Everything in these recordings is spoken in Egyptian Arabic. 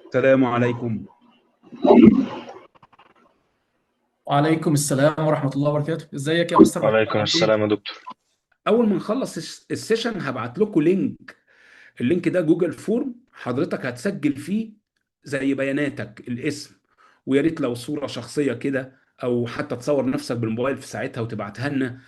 السلام عليكم. وعليكم السلام ورحمة الله وبركاته، ازيك يا مستر محمد؟ وعليكم عامل ايه؟ السلام يا دكتور. اول ما نخلص ال session هبعت لكم link. ال link ده Google Form، حضرتك هتسجل فيه زي بياناتك، الاسم، ويا ريت لو صورة شخصية كده، او حتى تصور نفسك بالموبايل في ساعتها وتبعتها لنا.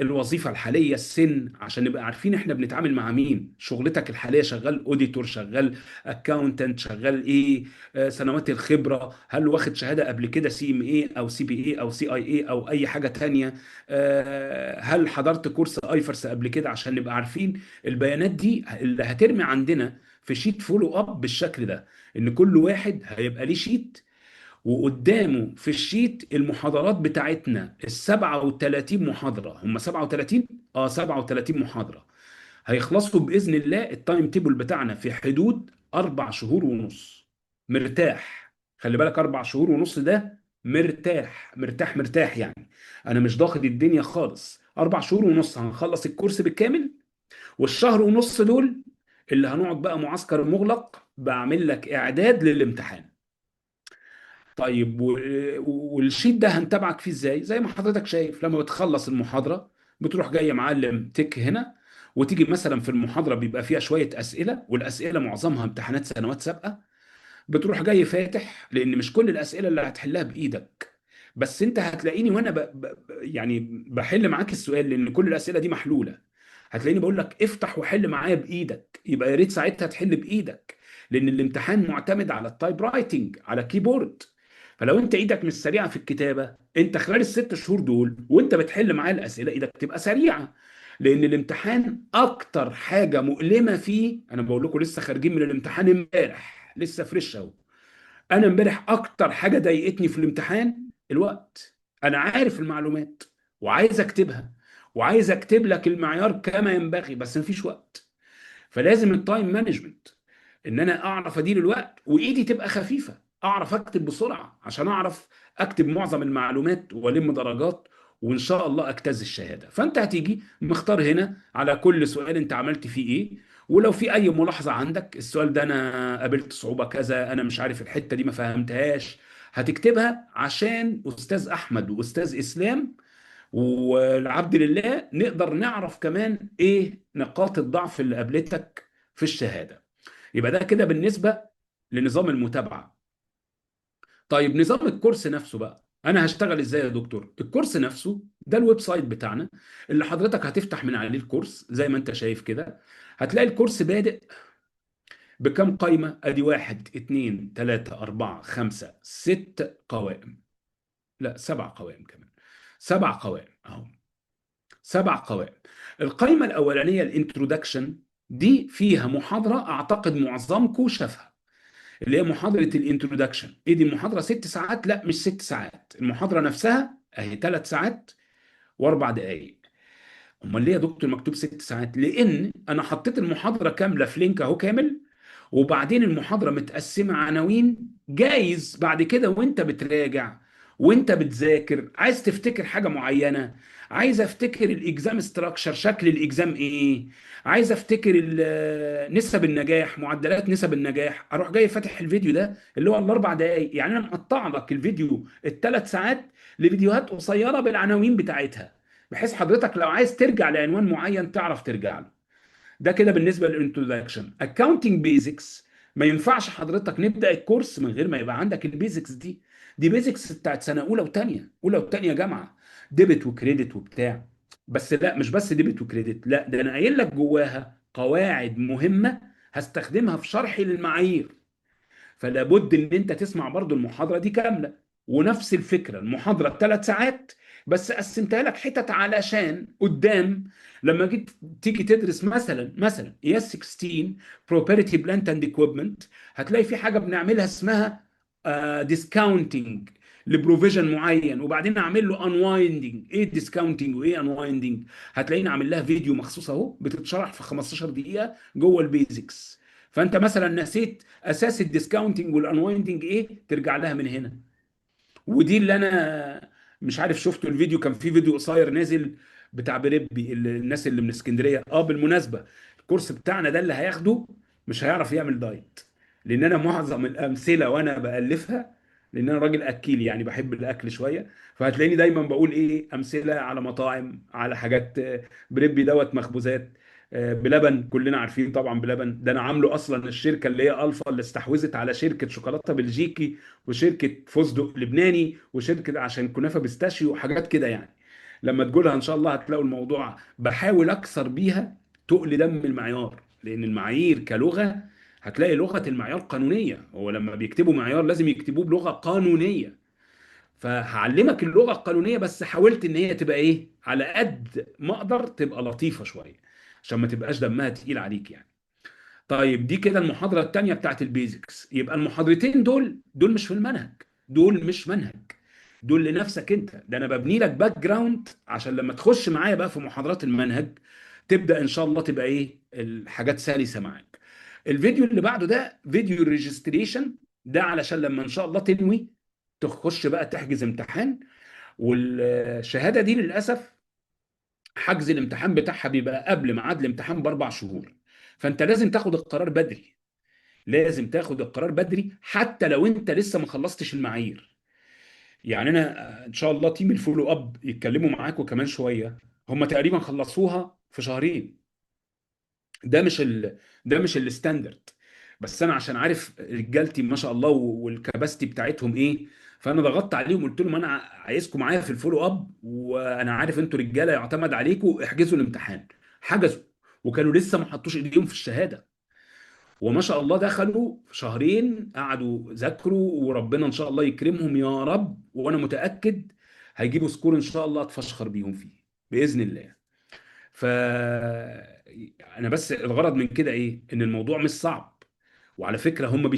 الوظيفة الحالية، السن، عشان نبقى عارفين احنا بنتعامل مع مين. شغلتك الحالية، شغال auditor، شغال accountant، شغال ايه؟ سنوات الخبرة، هل واخد شهادة قبل كده CMA او CPA او CIA او اي حاجة تانية؟ هل حضرت كورس IFRS قبل كده؟ عشان نبقى عارفين البيانات دي اللي هترمي عندنا في sheet follow up بالشكل ده، ان كل واحد هيبقى ليه sheet، وقدامه في ال sheet المحاضرات بتاعتنا ال 37 محاضرة. هم 37؟ اه، 37 محاضرة. هيخلصوا بإذن الله ال time table بتاعنا في حدود 4 شهور ونص. مرتاح. خلي بالك، 4 شهور ونص ده مرتاح مرتاح مرتاح يعني. أنا مش ضاغط الدنيا خالص. 4 شهور ونص هنخلص الكورس بالكامل، والشهر ونص دول اللي هنقعد بقى معسكر مغلق بعمل لك إعداد للامتحان. طيب، وال sheet ده هنتابعك فيه ازاي؟ زي ما حضرتك شايف، لما بتخلص المحاضرة بتروح جاي معلم tick هنا، وتيجي مثلا في المحاضرة بيبقى فيها شوية أسئلة، والأسئلة معظمها امتحانات سنوات سابقة. بتروح جاي فاتح، لأن مش كل الأسئلة اللي هتحلها بإيدك، بس انت هتلاقيني وانا يعني بحل معاك السؤال، لان كل الاسئلة دي محلوله. هتلاقيني بقول لك افتح وحل معايا بايدك، يبقى يا ريت ساعتها تحل بايدك، لان الامتحان معتمد على ال typewriting على keyboard. فلو انت ايدك مش سريعة في الكتابه، انت خلال ال 6 شهور دول وانت بتحل معايا الاسئلة ايدك تبقى سريعه. لان الامتحان اكتر حاجة مؤلمة فيه، انا بقول لكم لسه خارجين من الامتحان امبارح، لسه fresh اهو. انا امبارح اكتر حاجة ضايقتني في الامتحان الوقت. انا عارف المعلومات وعايز اكتبها، وعايز اكتب لك المعيار كما ينبغي، بس مفيش وقت. فلازم ال time management، ان انا اعرف ادير الوقت وايدي تبقى خفيفة، اعرف اكتب بسرعة عشان اعرف اكتب معظم المعلومات والم درجات، وان شاء الله اجتاز الشهادة. فانت هتيجي مختار هنا على كل سؤال انت عملت فيه ايه، ولو في اي ملاحظة عندك، السؤال ده انا قابلت صعوبة كذا، انا مش عارف الحتة دي ما فهمتهاش، هتكتبها عشان استاذ احمد واستاذ اسلام والعبد لله نقدر نعرف كمان ايه نقاط الضعف اللي قابلتك في الشهادة. يبقى ده كده بالنسبة لنظام المتابعة. طيب، نظام الكورس نفسه بقى انا هشتغل ازاي يا دكتور؟ الكورس نفسه ده ال website بتاعنا اللي حضرتك هتفتح من عليه الكورس زي ما انت شايف كده. هتلاقي الكورس بادئ بكم قايمة؟ ادي 1 2 3 4 5 6 قوائم، لا 7 قوائم كمان، 7 قوائم اهو، 7 قوائم. القائمة الأولانية ال introduction، دي فيها محاضرة أعتقد معظمكم شافها، اللي هي محاضرة ال introduction. إيه دي المحاضرة؟ 6 ساعات؟ لا مش 6 ساعات، المحاضرة نفسها أهي 3 ساعات وأربع دقايق. أمال ليه يا دكتور مكتوب 6 ساعات؟ لأن أنا حطيت المحاضرة كاملة في link أهو كامل، وبعدين المحاضرة متقسمة عناوين. جايز بعد كده وانت بتراجع وانت بتذاكر عايز تفتكر حاجة معينة، عايز افتكر ال exam structure، شكل ال exam ايه، عايز افتكر نسب النجاح، معدلات نسب النجاح، اروح جاي فاتح الفيديو ده اللي هو الاربع دقايق. يعني انا مقطع لك الفيديو الثلاث ساعات لفيديوهات قصيرة بالعناوين بتاعتها، بحيث حضرتك لو عايز ترجع لعنوان معين تعرف ترجع له. ده كده بالنسبة لل introduction. accounting basics، ما ينفعش حضرتك نبدا الكورس من غير ما يبقى عندك ال basics دي. دي basics بتاعت سنة اولى وثانيه، اولى وثانيه جامعه، debit و credit وبتاع. بس لا، مش بس debit و credit، لا ده انا قايل لك جواها قواعد مهمة هستخدمها في شرحي للمعايير. فلا بد ان انت تسمع برضو المحاضرة دي كاملة. ونفس الفكرة المحاضرة 3 ساعات، بس قسمتها لك حتت علشان قدام لما جيت تيجي تدرس مثلا IAS 16 property plant and equipment، هتلاقي في حاجة بنعملها اسمها discounting ل provision معين، وبعدين اعمل له unwinding. ايه discounting وايه unwinding؟ هتلاقيني عامل لها فيديو مخصوص اهو بتتشرح في 15 دقيقة جوه ال basics. فانت مثلا نسيت اساس ال discounting وال unwinding ايه، ترجع لها من هنا. ودي اللي انا مش عارف شفتوا الفيديو، كان في فيديو قصير نازل بتاع بريبي الناس اللي من اسكندرية. بالمناسبة الكورس بتاعنا ده اللي هياخده مش هيعرف يعمل diet. لان انا معظم الامثلة وانا بالفها، لان انا راجل اكيل يعني، بحب الاكل شويه، فهتلاقيني دايما بقول ايه، امثلة على مطاعم، على حاجات، بريبي دوت مخبوزات، بلبن كلنا عارفين طبعا بلبن ده انا عامله اصلا الشركة اللي هي الفا اللي استحوذت على شركة شوكولاتة بلجيكي وشركه فستق لبناني وشركه عشان كنافه pistachio وحاجات كده يعني. لما تقولها ان شاء الله هتلاقوا الموضوع بحاول اكسر بيها تقل دم المعيار، لان المعايير كلغة هتلاقي لغة المعيار قانونيه، هو لما بيكتبوا معيار لازم يكتبوه بلغه قانونيه، فهعلمك اللغة القانونيه، بس حاولت ان هي تبقى ايه، على قد ما اقدر تبقى لطيفة شوية عشان ما تبقاش دمها تقيل عليك يعني. طيب دي كده المحاضرة الثانية بتاعت ال basics. يبقى المحاضرتين دول مش في المنهج، دول مش منهج، دول لنفسك انت، ده انا ببني لك background عشان لما تخش معايا بقى في محاضرات المنهج تبدا ان شاء الله تبقى ايه الحاجات سلسه معاك. الفيديو اللي بعده ده فيديو ال registration، ده علشان لما ان شاء الله تنوي تخش بقى تحجز امتحان. والشهادة دي للاسف حجز الامتحان بتاعها بيبقى قبل ميعاد الامتحان باربع شهور، فانت لازم تاخد القرار بدري، لازم تاخد القرار بدري حتى لو انت لسه ما خلصتش المعايير. يعني انا ان شاء الله team ال follow up يتكلموا معاكم كمان شويه، هم تقريبا خلصوها في شهرين، ده مش ال standard، بس انا عشان عارف رجالتي ما شاء الله وال capacity بتاعتهم ايه، فانا ضغطت عليهم وقلت لهم انا عايزكم معايا في ال follow up، وانا عارف انتوا رجاله يعتمد عليكم، احجزوا الامتحان. حجزوا وكانوا لسه ما حطوش ايديهم في الشهادة، وما شاء الله دخلوا شهرين قعدوا ذاكروا، وربنا ان شاء الله يكرمهم يا رب، وانا متاكد هيجيبوا score ان شاء الله اتفشخر بيهم فيه باذن الله. ف انا بس الغرض من كده ايه، ان الموضوع مش صعب، وعلى فكرة هم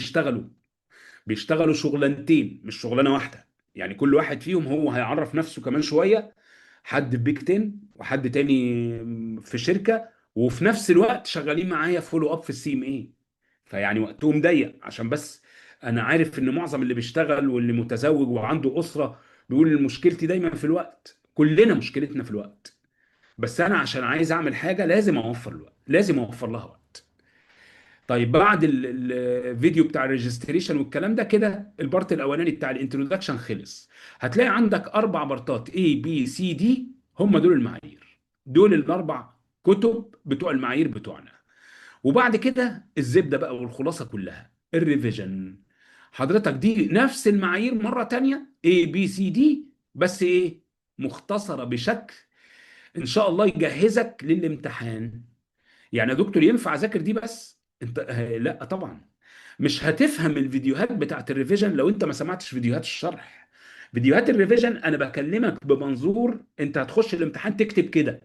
بيشتغلوا شغلانتين مش شغلانة واحدة، يعني كل واحد فيهم هو هيعرف نفسه كمان شوية، حد في Big 10 وحد تاني في شركة، وفي نفس الوقت شغالين معايا follow up في ال CMA، فيعني وقتهم ضيق. عشان بس انا عارف ان معظم اللي بيشتغل واللي متزوج وعنده اسره بيقول مشكلتي دايما في الوقت، كلنا مشكلتنا في الوقت، بس انا عشان عايز اعمل حاجة لازم اوفر الوقت، لازم اوفر لها وقت. طيب بعد الفيديو بتاع ال registration والكلام ده كده، ال part الاولاني بتاع ال introduction خلص. هتلاقي عندك اربع بارتات A B C D، هم دول المعايير، دول الاربع كتب بتوع المعايير بتوعنا. وبعد كده الزبدة بقى والخلاصة كلها ال revision. حضرتك دي نفس المعايير مرة تانية A B C D، بس ايه، مختصره بشكل ان شاء الله يجهزك للامتحان. يعني يا دكتور ينفع اذاكر دي بس؟ انت لا طبعا مش هتفهم الفيديوهات بتاعت ال revision لو انت ما سمعتش فيديوهات الشرح. فيديوهات ال revision انا بكلمك بمنظور انت هتخش الامتحان تكتب كده،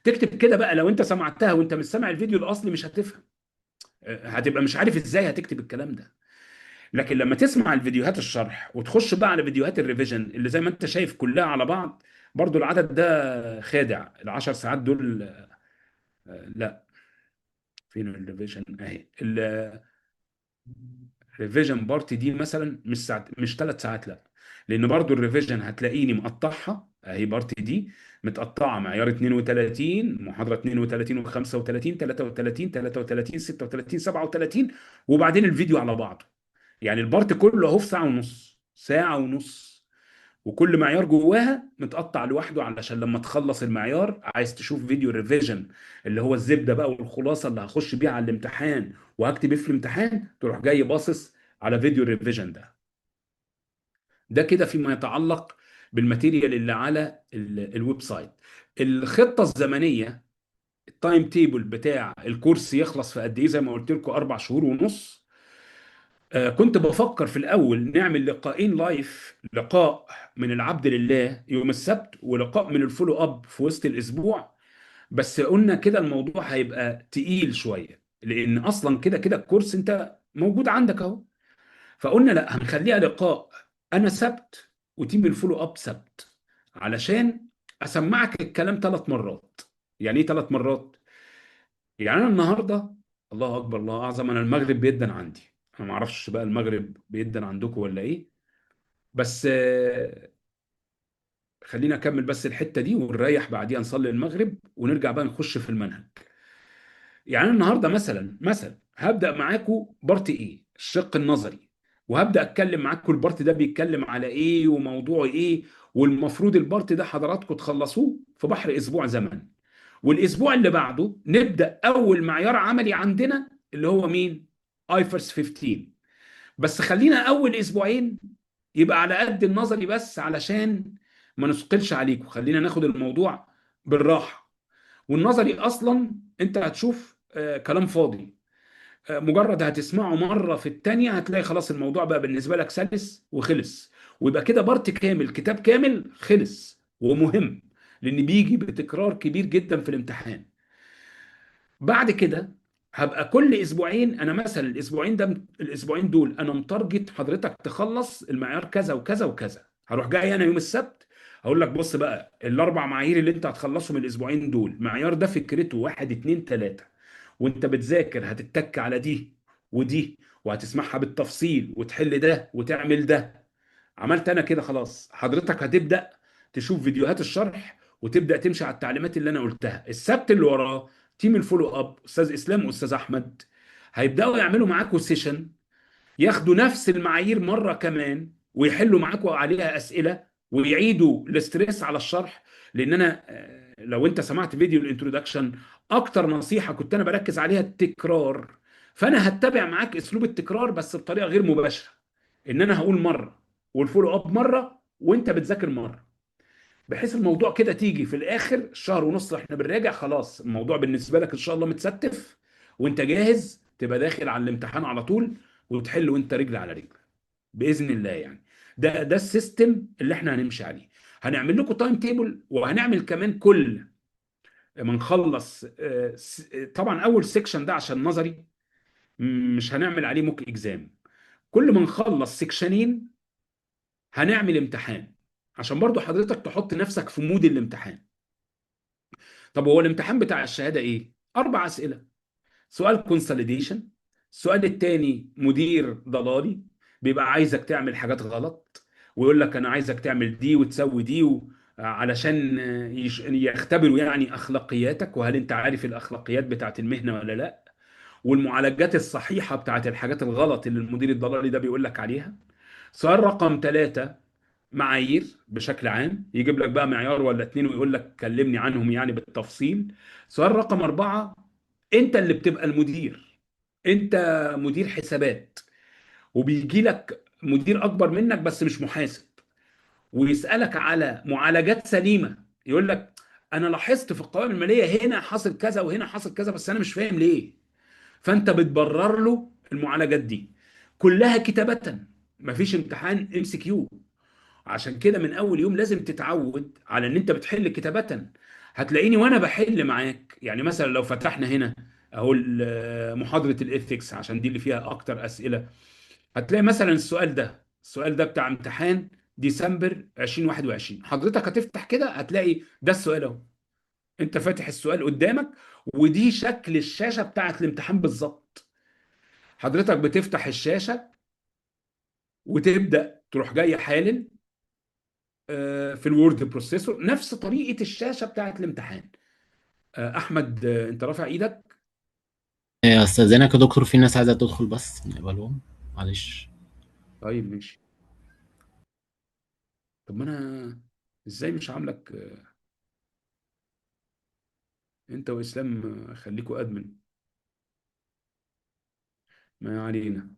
تكتب كده بقى، لو انت سمعتها وانت مش سامع الفيديو الاصلي مش هتفهم، هتبقى مش عارف ازاي هتكتب الكلام ده. لكن لما تسمع الفيديوهات الشرح وتخش بقى على فيديوهات ال revision اللي زي ما انت شايف كلها على بعض، برضو العدد ده خادع، العشر ساعات دول، لا فين ال revision؟ اهي ال revision part دي مثلا مش ساعت، مش 3 ساعات، لا، لان برضو ال revision هتلاقيني مقطعها اهي، part دي متقطعه معيار 32، محاضرة 32 و35 33 33 36 37، وبعدين الفيديو على بعضه. يعني ال part كله اهو في ساعة ونص، ساعة ونص، وكل معيار جواها متقطع لوحده، علشان لما تخلص المعيار عايز تشوف فيديو revision اللي هو الزبدة بقى والخلاصة اللي هخش بيها على الامتحان وهكتب ايه في الامتحان، تروح جاي باصص على فيديو ال revision ده. ده كده فيما يتعلق بال material اللي على ال website. الخطة الزمنية، ال time table بتاع الكورس يخلص في قد ايه؟ زي ما قلت لكم 4 شهور ونص. كنت بفكر في الأول نعمل لقاءين live، لقاء من العبد لله يوم السبت ولقاء من ال follow up في وسط الأسبوع، بس قلنا كده الموضوع هيبقى تقيل شوية، لأن أصلا كده كده الكورس أنت موجود عندك أهو، فقلنا لا هنخليها لقاء أنا سبت و team ال follow up سبت، علشان أسمعك الكلام 3 مرات. يعني إيه 3 مرات؟ يعني أنا النهاردة الله أكبر الله أعظم، أنا المغرب بيدن عندي، أنا ما أعرفش بقى المغرب بيدن عندكم ولا إيه، بس خلينا أكمل بس الحتة دي ونريح بعديها نصلي المغرب ونرجع بقى نخش في المنهج. يعني أنا النهاردة مثلا هبدأ معاكم part A؟ الشق النظري، وهبدا اتكلم معاكم ال part ده بيتكلم على ايه وموضوعه ايه. والمفروض ال part ده حضراتكم تخلصوه في بحر اسبوع زمن، والاسبوع اللي بعده نبدا اول معيار عملي عندنا اللي هو مين؟ IFRS 15. بس خلينا اول اسبوعين يبقى على قد النظري بس، علشان ما نثقلش عليكم. خلينا ناخد الموضوع بالراحة. والنظري اصلا انت هتشوف كلام فاضي، مجرد هتسمعه مرة في التانية هتلاقي خلاص الموضوع بقى بالنسبة لك سلس وخلص. ويبقى كده part كامل، كتاب كامل خلص، ومهم لان بيجي بتكرار كبير جدا في الامتحان. بعد كده هبقى كل اسبوعين، انا مثلا الاسبوعين ده، الاسبوعين دول انا متارجت حضرتك تخلص المعيار كذا وكذا وكذا. هروح جاي انا يوم السبت هقول لك بص بقى الاربع معايير اللي انت هتخلصهم الاسبوعين دول، معيار ده فكرته 1 2 3، وانت بتذاكر هتتك على دي ودي، وهتسمعها بالتفصيل وتحل ده وتعمل ده. عملت انا كده خلاص، حضرتك هتبدأ تشوف فيديوهات الشرح وتبدأ تمشي على التعليمات اللي انا قلتها. السبت اللي وراه team ال follow up استاذ اسلام واستاذ احمد هيبداوا يعملوا معاكم session، ياخدوا نفس المعايير مرة كمان ويحلوا معاكم عليها اسئلة ويعيدوا ال stress على الشرح. لان انا لو انت سمعت فيديو ال introduction، اكتر نصيحة كنت انا بركز عليها التكرار. فانا هتبع معاك اسلوب التكرار بس بطريقة غير مباشرة، ان انا هقول مرة وال follow up مرة وانت بتذاكر مرة، بحيث الموضوع كده تيجي في الاخر شهر ونص احنا بنراجع خلاص الموضوع بالنسبة لك ان شاء الله متستف، وانت جاهز تبقى داخل على الامتحان على طول وتحل وانت رجل على رجل باذن الله. يعني ده ال system اللي احنا هنمشي عليه. هنعمل لكم time table، وهنعمل كمان كل ما نخلص طبعا اول section ده عشان نظري مش هنعمل عليه mock exam. كل ما نخلص سيكشنين هنعمل امتحان، عشان برضو حضرتك تحط نفسك في mood الامتحان. طب هو الامتحان بتاع الشهادة ايه؟ 4 اسئلة. سؤال consolidation، السؤال الثاني مدير ضلالي بيبقى عايزك تعمل حاجات غلط ويقول لك انا عايزك تعمل دي وتسوي دي علشان يختبروا يعني اخلاقياتك، وهل انت عارف الاخلاقيات بتاعت المهنة ولا لا، والمعالجات الصحيحة بتاعت الحاجات الغلط اللي المدير الضلالي ده بيقول لك عليها. سؤال رقم 3 معايير بشكل عام، يجيب لك بقى معيار ولا 2 ويقول لك كلمني عنهم يعني بالتفصيل. سؤال رقم 4 انت اللي بتبقى المدير، انت مدير حسابات وبيجي لك مدير اكبر منك بس مش محاسب، ويسألك على معالجات سليمة، يقول لك انا لاحظت في القوائم المالية هنا حصل كذا وهنا حصل كذا بس انا مش فاهم ليه، فانت بتبرر له المعالجات دي كلها كتابة، مفيش امتحان MCQ. عشان كده من اول يوم لازم تتعود على ان انت بتحل كتابة. هتلاقيني وانا بحل معاك، يعني مثلا لو فتحنا هنا اهو محاضرة ال ethics عشان دي اللي فيها اكتر اسئلة، هتلاقي مثلا السؤال ده بتاع امتحان ديسمبر 2021، حضرتك هتفتح كده هتلاقي ده السؤال اهو، انت فاتح السؤال قدامك ودي شكل الشاشة بتاعت الامتحان بالظبط. حضرتك بتفتح الشاشة وتبدأ تروح جاي حالل في ال word processor نفس طريقة الشاشة بتاعت الامتحان. أحمد، أنت رافع إيدك؟ أستاذنك يا دكتور، في ناس عايزة تدخل بس نقبلهم، معلش. طيب ماشي. طب ما أنا إزاي مش عاملك، أنت وإسلام، خليكوا أدمن. ما علينا.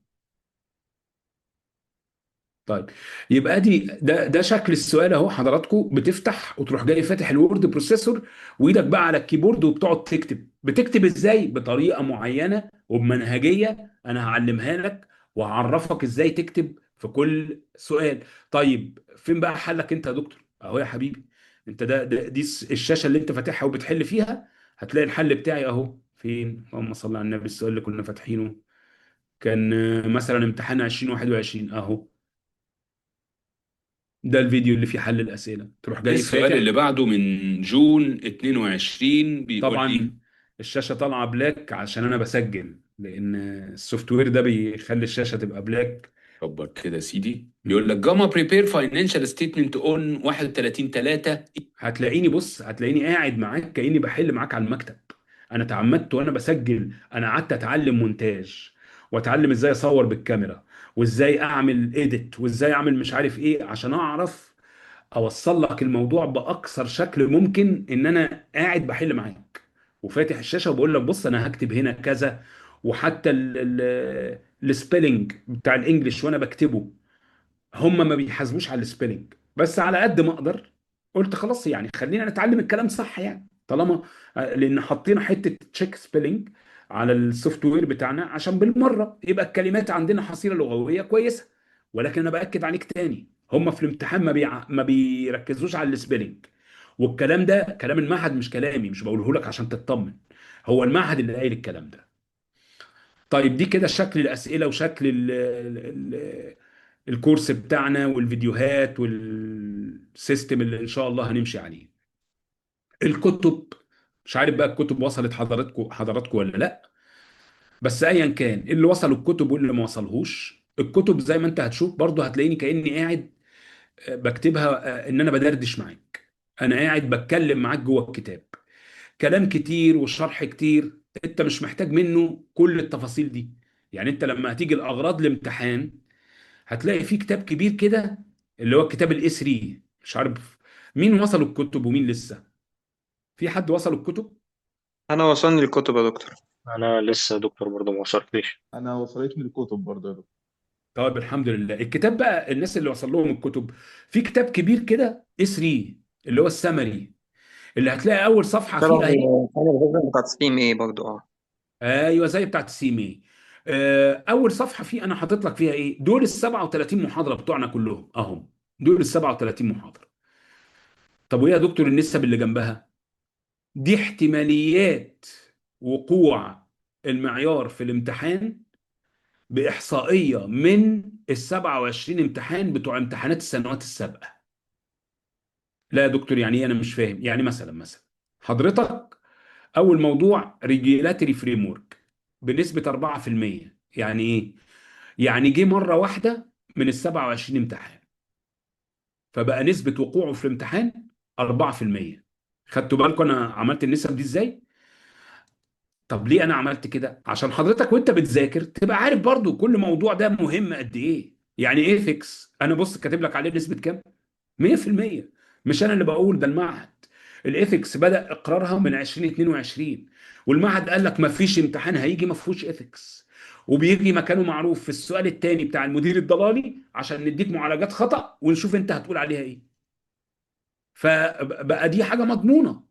طيب يبقى دي ده شكل السؤال اهو، حضراتكم بتفتح وتروح جاي فاتح ال word processor وايدك بقى على ال keyboard وبتقعد تكتب. بتكتب ازاي؟ بطريقة معينة وبمنهجيه انا هعلمها لك وهعرفك ازاي تكتب في كل سؤال. طيب فين بقى حلك انت يا دكتور؟ اهو يا حبيبي، انت ده دي الشاشة اللي انت فاتحها وبتحل فيها، هتلاقي الحل بتاعي اهو. فين؟ اللهم صل على النبي. السؤال اللي كنا فاتحينه كان مثلا امتحان 2021 اهو، ده الفيديو اللي فيه حل الأسئلة. تروح جاي السؤال فاتح. اللي بعده من June 22 بيقول طبعا لي الشاشة طالعة black عشان أنا بسجل، لأن ال software ده بيخلي الشاشة تبقى black. كبر كده يا سيدي. بيقول لك جاما prepare financial statement on 31/3. هتلاقيني، بص، هتلاقيني قاعد معاك كأني بحل معاك على المكتب. أنا تعمدت وأنا بسجل، أنا قعدت أتعلم مونتاج واتعلم ازاي اصور بالكاميرا، وازاي اعمل edit، وازاي اعمل مش عارف ايه، عشان اعرف اوصل لك الموضوع باكثر شكل ممكن. ان انا قاعد بحل معاك وفاتح الشاشة وبقول لك بص انا هكتب هنا كذا، وحتى ال spelling بتاع ال English وانا بكتبه، هم ما بيحاسبوش على ال spelling، بس على قد ما اقدر قلت خلاص يعني خلينا نتعلم الكلام صح، يعني طالما لان حطينا حتة check spelling على ال software بتاعنا عشان بالمرة يبقى الكلمات عندنا حصيله لغوية كويسة. ولكن انا باكد عليك تاني، هم في الامتحان ما بيركزوش على ال spelling، والكلام ده كلام المعهد مش كلامي، مش بقوله لك عشان تطمن، هو المعهد اللي قايل الكلام ده. طيب دي كده شكل الاسئلة وشكل ال ال الكورس بتاعنا والفيديوهات وال system اللي ان شاء الله هنمشي عليه. الكتب مش عارف بقى الكتب وصلت حضراتكم ولا لا، بس ايا كان اللي وصلوا الكتب واللي ما وصلهوش الكتب، زي ما انت هتشوف برضو هتلاقيني كاني قاعد بكتبها، ان انا بدردش معاك، انا قاعد بتكلم معاك جوه الكتاب، كلام كتير وشرح كتير، انت مش محتاج منه كل التفاصيل دي. يعني انت لما هتيجي الاغراض الامتحان هتلاقي فيه كتاب كبير كده اللي هو الكتاب ال A 3، مش عارف مين وصلوا الكتب ومين لسه، في حد وصل الكتب؟ انا وصلني الكتب يا دكتور. انا لسه دكتور برضه ما وصلتليش. انا وصلتني الكتب برضه يا دكتور. طيب الحمد لله. الكتاب بقى الناس اللي وصل لهم الكتب، في كتاب كبير كده A 3 اللي هو السمري، اللي هتلاقي اول صفحة شبه فيه اهي. ال version بتاعت CMA برضه. اه ايوه زي بتاعت ال CMA. اول صفحة فيه انا حاطط لك فيها ايه؟ دول ال 37 محاضرة بتوعنا كلهم اهم، دول ال 37 محاضرة. طب وايه يا دكتور النسب اللي جنبها؟ دي احتماليات وقوع المعيار في الامتحان باحصائيه من ال 27 امتحان بتوع امتحانات السنوات السابقة. لا يا دكتور يعني ايه؟ انا مش فاهم. يعني مثلا حضرتك اول موضوع regulatory framework بنسبة 4%، يعني ايه؟ يعني جه مرة واحدة من ال 27 امتحان، فبقى نسبه وقوعه في الامتحان 4%. خدتوا بالكم انا عملت النسب دي ازاي؟ طب ليه انا عملت كده؟ عشان حضرتك وانت بتذاكر تبقى عارف برضو كل موضوع ده مهم قد ايه. يعني ايه ethics؟ انا بص كاتب لك عليه نسبة كام؟ 100%. مش انا اللي بقول، ده المعهد. ال ethics بدأ اقرارها من 2022، والمعهد قال لك ما فيش امتحان هيجي ما فيهوش ethics، وبيجي مكانه معروف في السؤال الثاني بتاع المدير الضلالي عشان نديك معالجات خطأ ونشوف انت هتقول عليها ايه. فبقى دي حاجة مضمونة،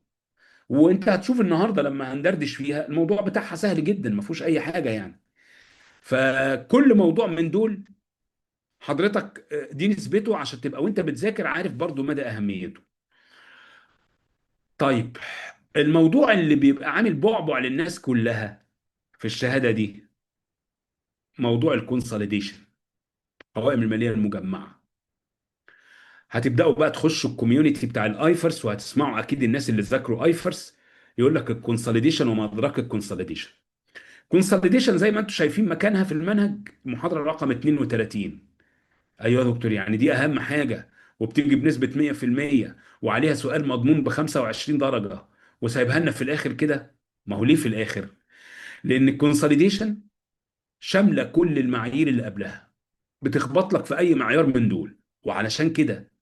وانت هتشوف النهارده لما هندردش فيها الموضوع بتاعها سهل جدا ما فيهوش اي حاجة يعني. فكل موضوع من دول حضرتك دي نسبته عشان تبقى وانت بتذاكر عارف برضو مدى اهميته. طيب الموضوع اللي بيبقى عامل بعبع للناس كلها في الشهادة دي موضوع ال consolidation، قوائم المالية المجمعة. هتبداوا بقى تخشوا ال community بتاع ال IFRS، وهتسمعوا اكيد الناس اللي ذاكروا IFRS يقول لك ال consolidation وما ادراك ال consolidation. consolidation زي ما انتم شايفين مكانها في المنهج المحاضرة رقم 32. ايوه يا دكتور يعني دي اهم حاجة، وبتيجي بنسبة 100% وعليها سؤال مضمون ب 25 درجه، وسايبها لنا في الاخر كده. ما هو ليه في الاخر؟ لان ال consolidation شاملة كل المعايير اللي قبلها، بتخبط لك في اي معيار من دول. وعلشان كده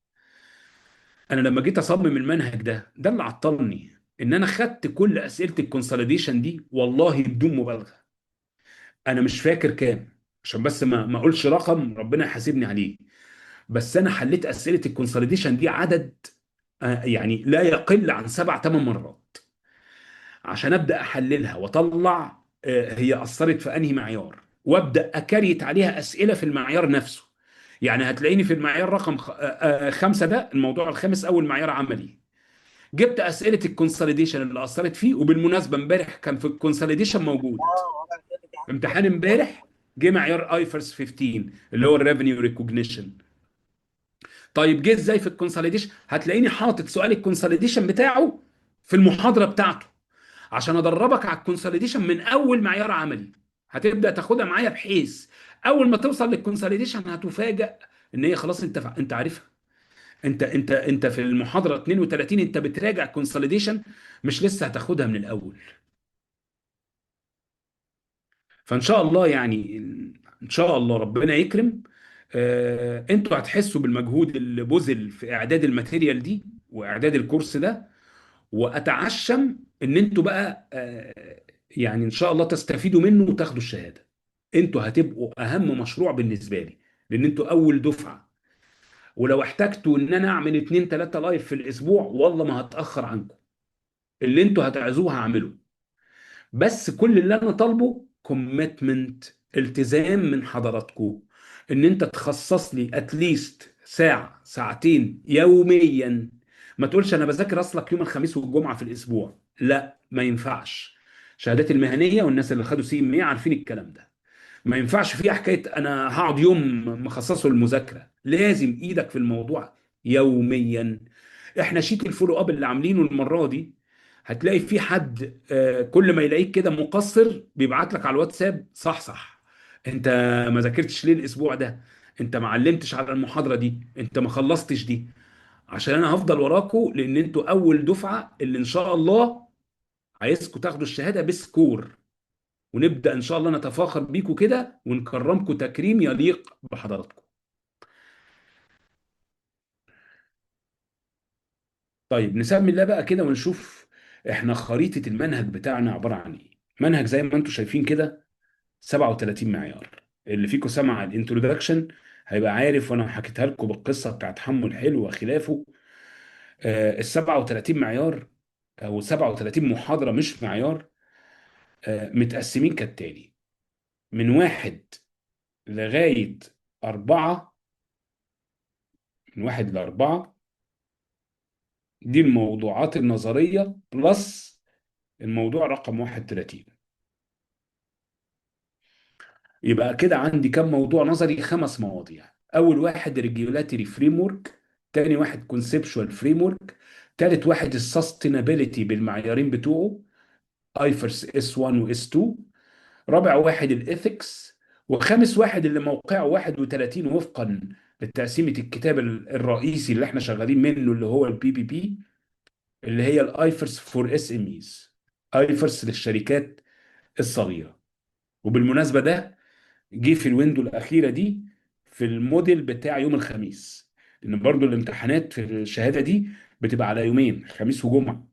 انا لما جيت اصمم المنهج ده اللي عطلني، ان انا خدت كل اسئلة ال consolidation دي والله بدون مبالغه، انا مش فاكر كام عشان بس ما اقولش رقم ربنا يحاسبني عليه، بس انا حليت اسئلة ال consolidation دي عدد يعني لا يقل عن 7 8 مرات عشان ابدا احللها واطلع هي اثرت في انهي معيار، وابدا ا create عليها اسئلة في المعيار نفسه. يعني هتلاقيني في المعيار رقم 5 ده الموضوع الخامس اول معيار عملي، جبت اسئلة ال consolidation اللي اثرت فيه. وبالمناسبة امبارح كان في ال consolidation موجود امتحان امبارح جه معيار IFRS 15 اللي هو ال revenue recognition. طيب جه ازاي في ال consolidation؟ هتلاقيني حاطط سؤال ال consolidation بتاعه في المحاضرة بتاعته عشان ادربك على ال consolidation من اول معيار عملي. هتبدا تاخدها معايا بحيث اول ما توصل لل consolidation هتفاجئ ان هي خلاص انت عارفها. انت في المحاضرة 32 انت بتراجع consolidation، مش لسه هتاخدها من الاول. فان شاء الله يعني ان شاء الله ربنا يكرم. انتوا هتحسوا بالمجهود اللي بذل في اعداد ال material دي واعداد الكورس ده، واتعشم ان انتوا بقى يعني ان شاء الله تستفيدوا منه وتاخدوا الشهادة. انتوا هتبقوا اهم مشروع بالنسبة لي، لان انتوا اول دفعه. ولو احتجتوا ان انا اعمل 2 3 live في الاسبوع، والله ما هتاخر عنكم. اللي انتوا هتعزوه هعمله، بس كل اللي انا طالبه commitment، التزام من حضراتكم، ان انت تخصص لي at least ساعة ساعتين يوميا. ما تقولش انا بذاكر اصلك يوم الخميس والجمعة في الاسبوع، لا ما ينفعش. شهادات المهنية والناس اللي خدوا CMA عارفين الكلام ده، ما ينفعش فيها حكاية انا هقعد يوم مخصصة للمذاكره، لازم ايدك في الموضوع يوميا. احنا sheet ال follow up اللي عاملينه المرة دي هتلاقي في حد كل ما يلاقيك كده مقصر بيبعت لك على الواتساب، صح صح انت ما ذاكرتش ليه الاسبوع ده، انت ما علمتش على المحاضرة دي، انت ما خلصتش دي. عشان انا هفضل وراكم، لان انتوا اول دفعه اللي ان شاء الله عايزكم تاخدوا الشهادة ب score، ونبدا ان شاء الله نتفاخر بيكم كده ونكرمكم تكريم يليق بحضراتكم. طيب نسمي الله بقى كده ونشوف احنا خريطة المنهج بتاعنا عبارة عن ايه. منهج زي ما انتم شايفين كده 37 معيار. اللي فيكم سمع ال introduction هيبقى عارف، وانا حكيتها لكم بالقصة بتاعت حمو الحلو وخلافه. ال 37 معيار او 37 محاضرة مش معيار، متقسمين كالتالي: من 1 لغاية 4، من 1 ل4 دي الموضوعات النظرية، plus الموضوع رقم 31. يبقى كده عندي كم موضوع نظري؟ 5 مواضيع. أول واحد regulatory framework، تاني واحد conceptual framework، تالت واحد ال sustainability بالمعيارين بتوعه IFRS S 1 و S 2، رابع واحد ال ethics، وخامس واحد اللي موقعه 31 وفقا لتقسيمة الكتاب الرئيسي اللي احنا شغالين منه اللي هو ال PPP، اللي هي ال IFRS for SMEs، IFRS للشركات الصغيرة. وبالمناسبة ده جه في ال window الأخيرة دي في الموديل بتاع يوم الخميس، لأن برضو الامتحانات في الشهادة دي بتبقى على يومين، خميس وجمعة،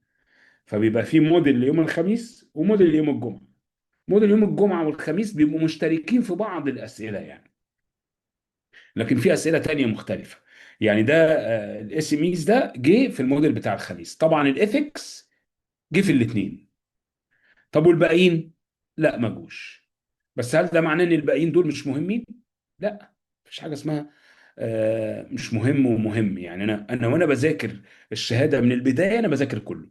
فبيبقى في موديل ليوم الخميس وموديل ليوم الجمعة. موديل يوم الجمعة والخميس بيبقوا مشتركين في بعض الأسئلة يعني، لكن في أسئلة تانية مختلفة. يعني ده ال SMEs ده جه في الموديل بتاع الخميس، طبعا ال ethics جه في الاثنين. طب والباقيين؟ لا ما جوش. بس هل ده معناه ان الباقيين دول مش مهمين؟ لا، مفيش حاجة اسمها مش مهم ومهم. يعني انا وانا بذاكر الشهادة من البداية انا بذاكر كله،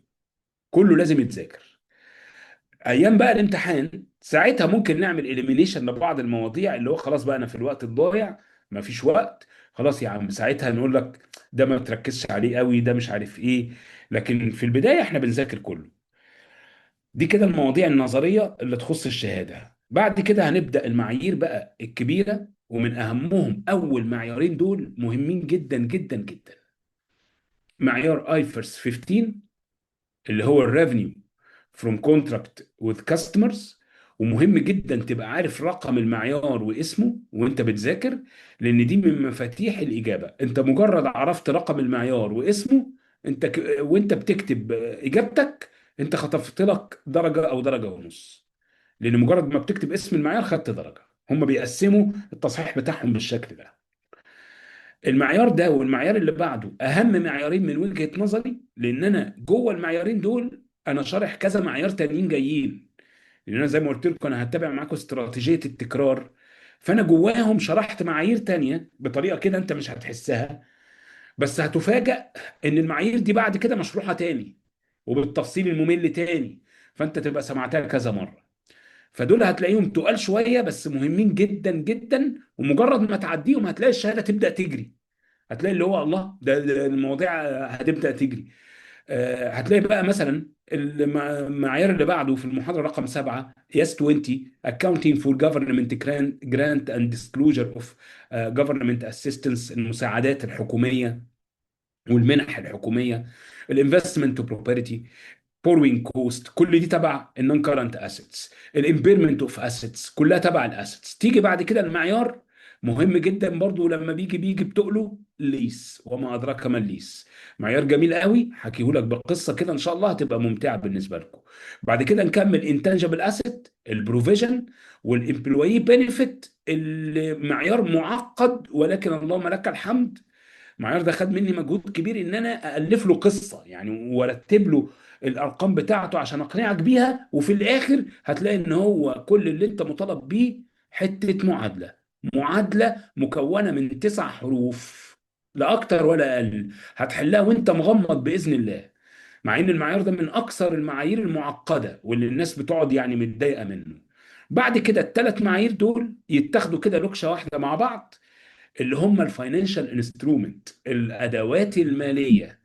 كله لازم يتذاكر. ايام بقى الامتحان ساعتها ممكن نعمل elimination لبعض المواضيع اللي هو خلاص بقى انا في الوقت الضايع ما فيش وقت، خلاص يا عم ساعتها نقول لك ده ما تركزش عليه قوي، ده مش عارف ايه. لكن في البداية احنا بنذاكر كله. دي كده المواضيع النظرية اللي تخص الشهادة. بعد كده هنبدأ المعايير بقى الكبيرة، ومن أهمهم أول معيارين دول مهمين جدا جدا جدا. معيار IFRS 15 اللي هو ال revenue from contract with customers، ومهم جدا تبقى عارف رقم المعيار واسمه وانت بتذاكر، لان دي من مفاتيح الاجابة. انت مجرد عرفت رقم المعيار واسمه انت وانت بتكتب اجابتك انت خطفت لك درجه او درجه ونص، لان مجرد ما بتكتب اسم المعيار خدت درجه. هم بيقسموا التصحيح بتاعهم بالشكل ده. المعيار ده والمعيار اللي بعده اهم معيارين من وجهة نظري، لان انا جوه المعيارين دول انا شارح كذا معيار تانيين جايين، لان انا زي ما قلت لكم انا هتبع معاكم استراتيجية التكرار، فانا جواهم شرحت معايير تانية بطريقة كده انت مش هتحسها، بس هتفاجأ ان المعايير دي بعد كده مشروحة تاني وبالتفصيل الممل تاني، فانت تبقى سمعتها كذا مرة. فدول هتلاقيهم تقال شوية بس مهمين جدا جدا، ومجرد ما تعديهم هتلاقي الشهادة تبدأ تجري، هتلاقي اللي هو الله ده المواضيع هتبدأ تجري. هتلاقي بقى مثلا المعيار اللي بعده في المحاضرة رقم 7 IAS 20 Accounting for Government Grant and Disclosure of Government Assistance، المساعدات الحكومية والمنح الحكومية، ال investment property. borrowing cost، كل دي تبع ال non current assets. ال impairment of assets كلها تبع ال assets. تيجي بعد كده المعيار مهم جدا برضو، لما بيجي بتقله lease، وما ادراك ما ال lease. معيار جميل قوي، حكيه لك بقصة كده ان شاء الله هتبقى ممتعة بالنسبة لكم. بعد كده نكمل intangible asset، ال provision وال employee benefit، المعيار معقد ولكن اللهم لك الحمد. المعيار ده خد مني مجهود كبير ان انا الف له قصة يعني، وارتب له الارقام بتاعته عشان اقنعك بيها، وفي الاخر هتلاقي ان هو كل اللي انت مطالب بيه حتة معادلة، معادلة مكونة من 9 حروف لا اكتر ولا اقل، هتحلها وانت مغمض باذن الله. مع ان المعيار ده من اكثر المعايير المعقدة واللي الناس بتقعد يعني متضايقة منه. بعد كده الثلاث معايير دول يتاخدوا كده لوكشه واحدة مع بعض، اللي هم ال financial instrument، الادوات الماليه،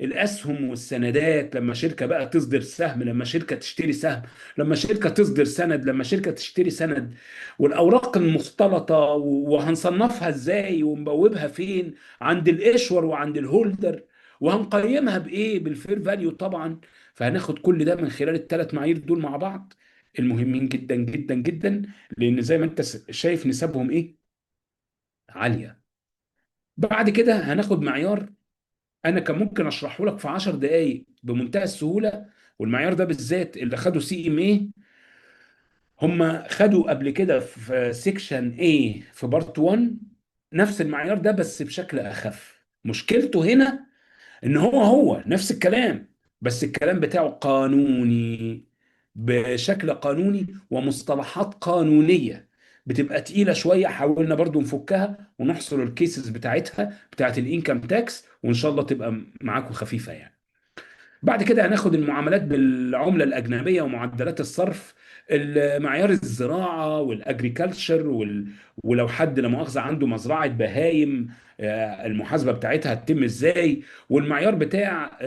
الاسهم والسندات. لما شركة بقى تصدر سهم، لما شركة تشتري سهم، لما شركة تصدر سند، لما شركة تشتري سند، والاوراق المختلطة، وهنصنفها ازاي ونبوبها فين عند ال issuer وعند ال holder، وهنقيمها بايه؟ بال fair value طبعا. فهناخد كل ده من خلال الثلاث معايير دول مع بعض، المهمين جدا جدا جدا، لان زي ما انت شايف نسبهم ايه؟ عالية. بعد كده هناخد معيار انا كان ممكن اشرحه لك في 10 دقائق بمنتهى السهوله، والمعيار ده بالذات اللي خدوا CMA، هم خدوا قبل كده في section A في part 1 نفس المعيار ده بس بشكل اخف. مشكلته هنا ان هو هو نفس الكلام، بس الكلام بتاعه قانوني، بشكل قانوني ومصطلحات قانونية بتبقى تقيلة شوية. حاولنا برضو نفكها ونحصر ال cases بتاعتها بتاعت ال income tax، وان شاء الله تبقى معاكم خفيفة يعني. بعد كده هناخد المعاملات بالعملة الأجنبية ومعدلات الصرف، معيار الزراعة وال agriculture ولو حد لا مؤاخذة عنده مزرعة بهايم، المحاسبة بتاعتها هتتم ازاي، والمعيار بتاع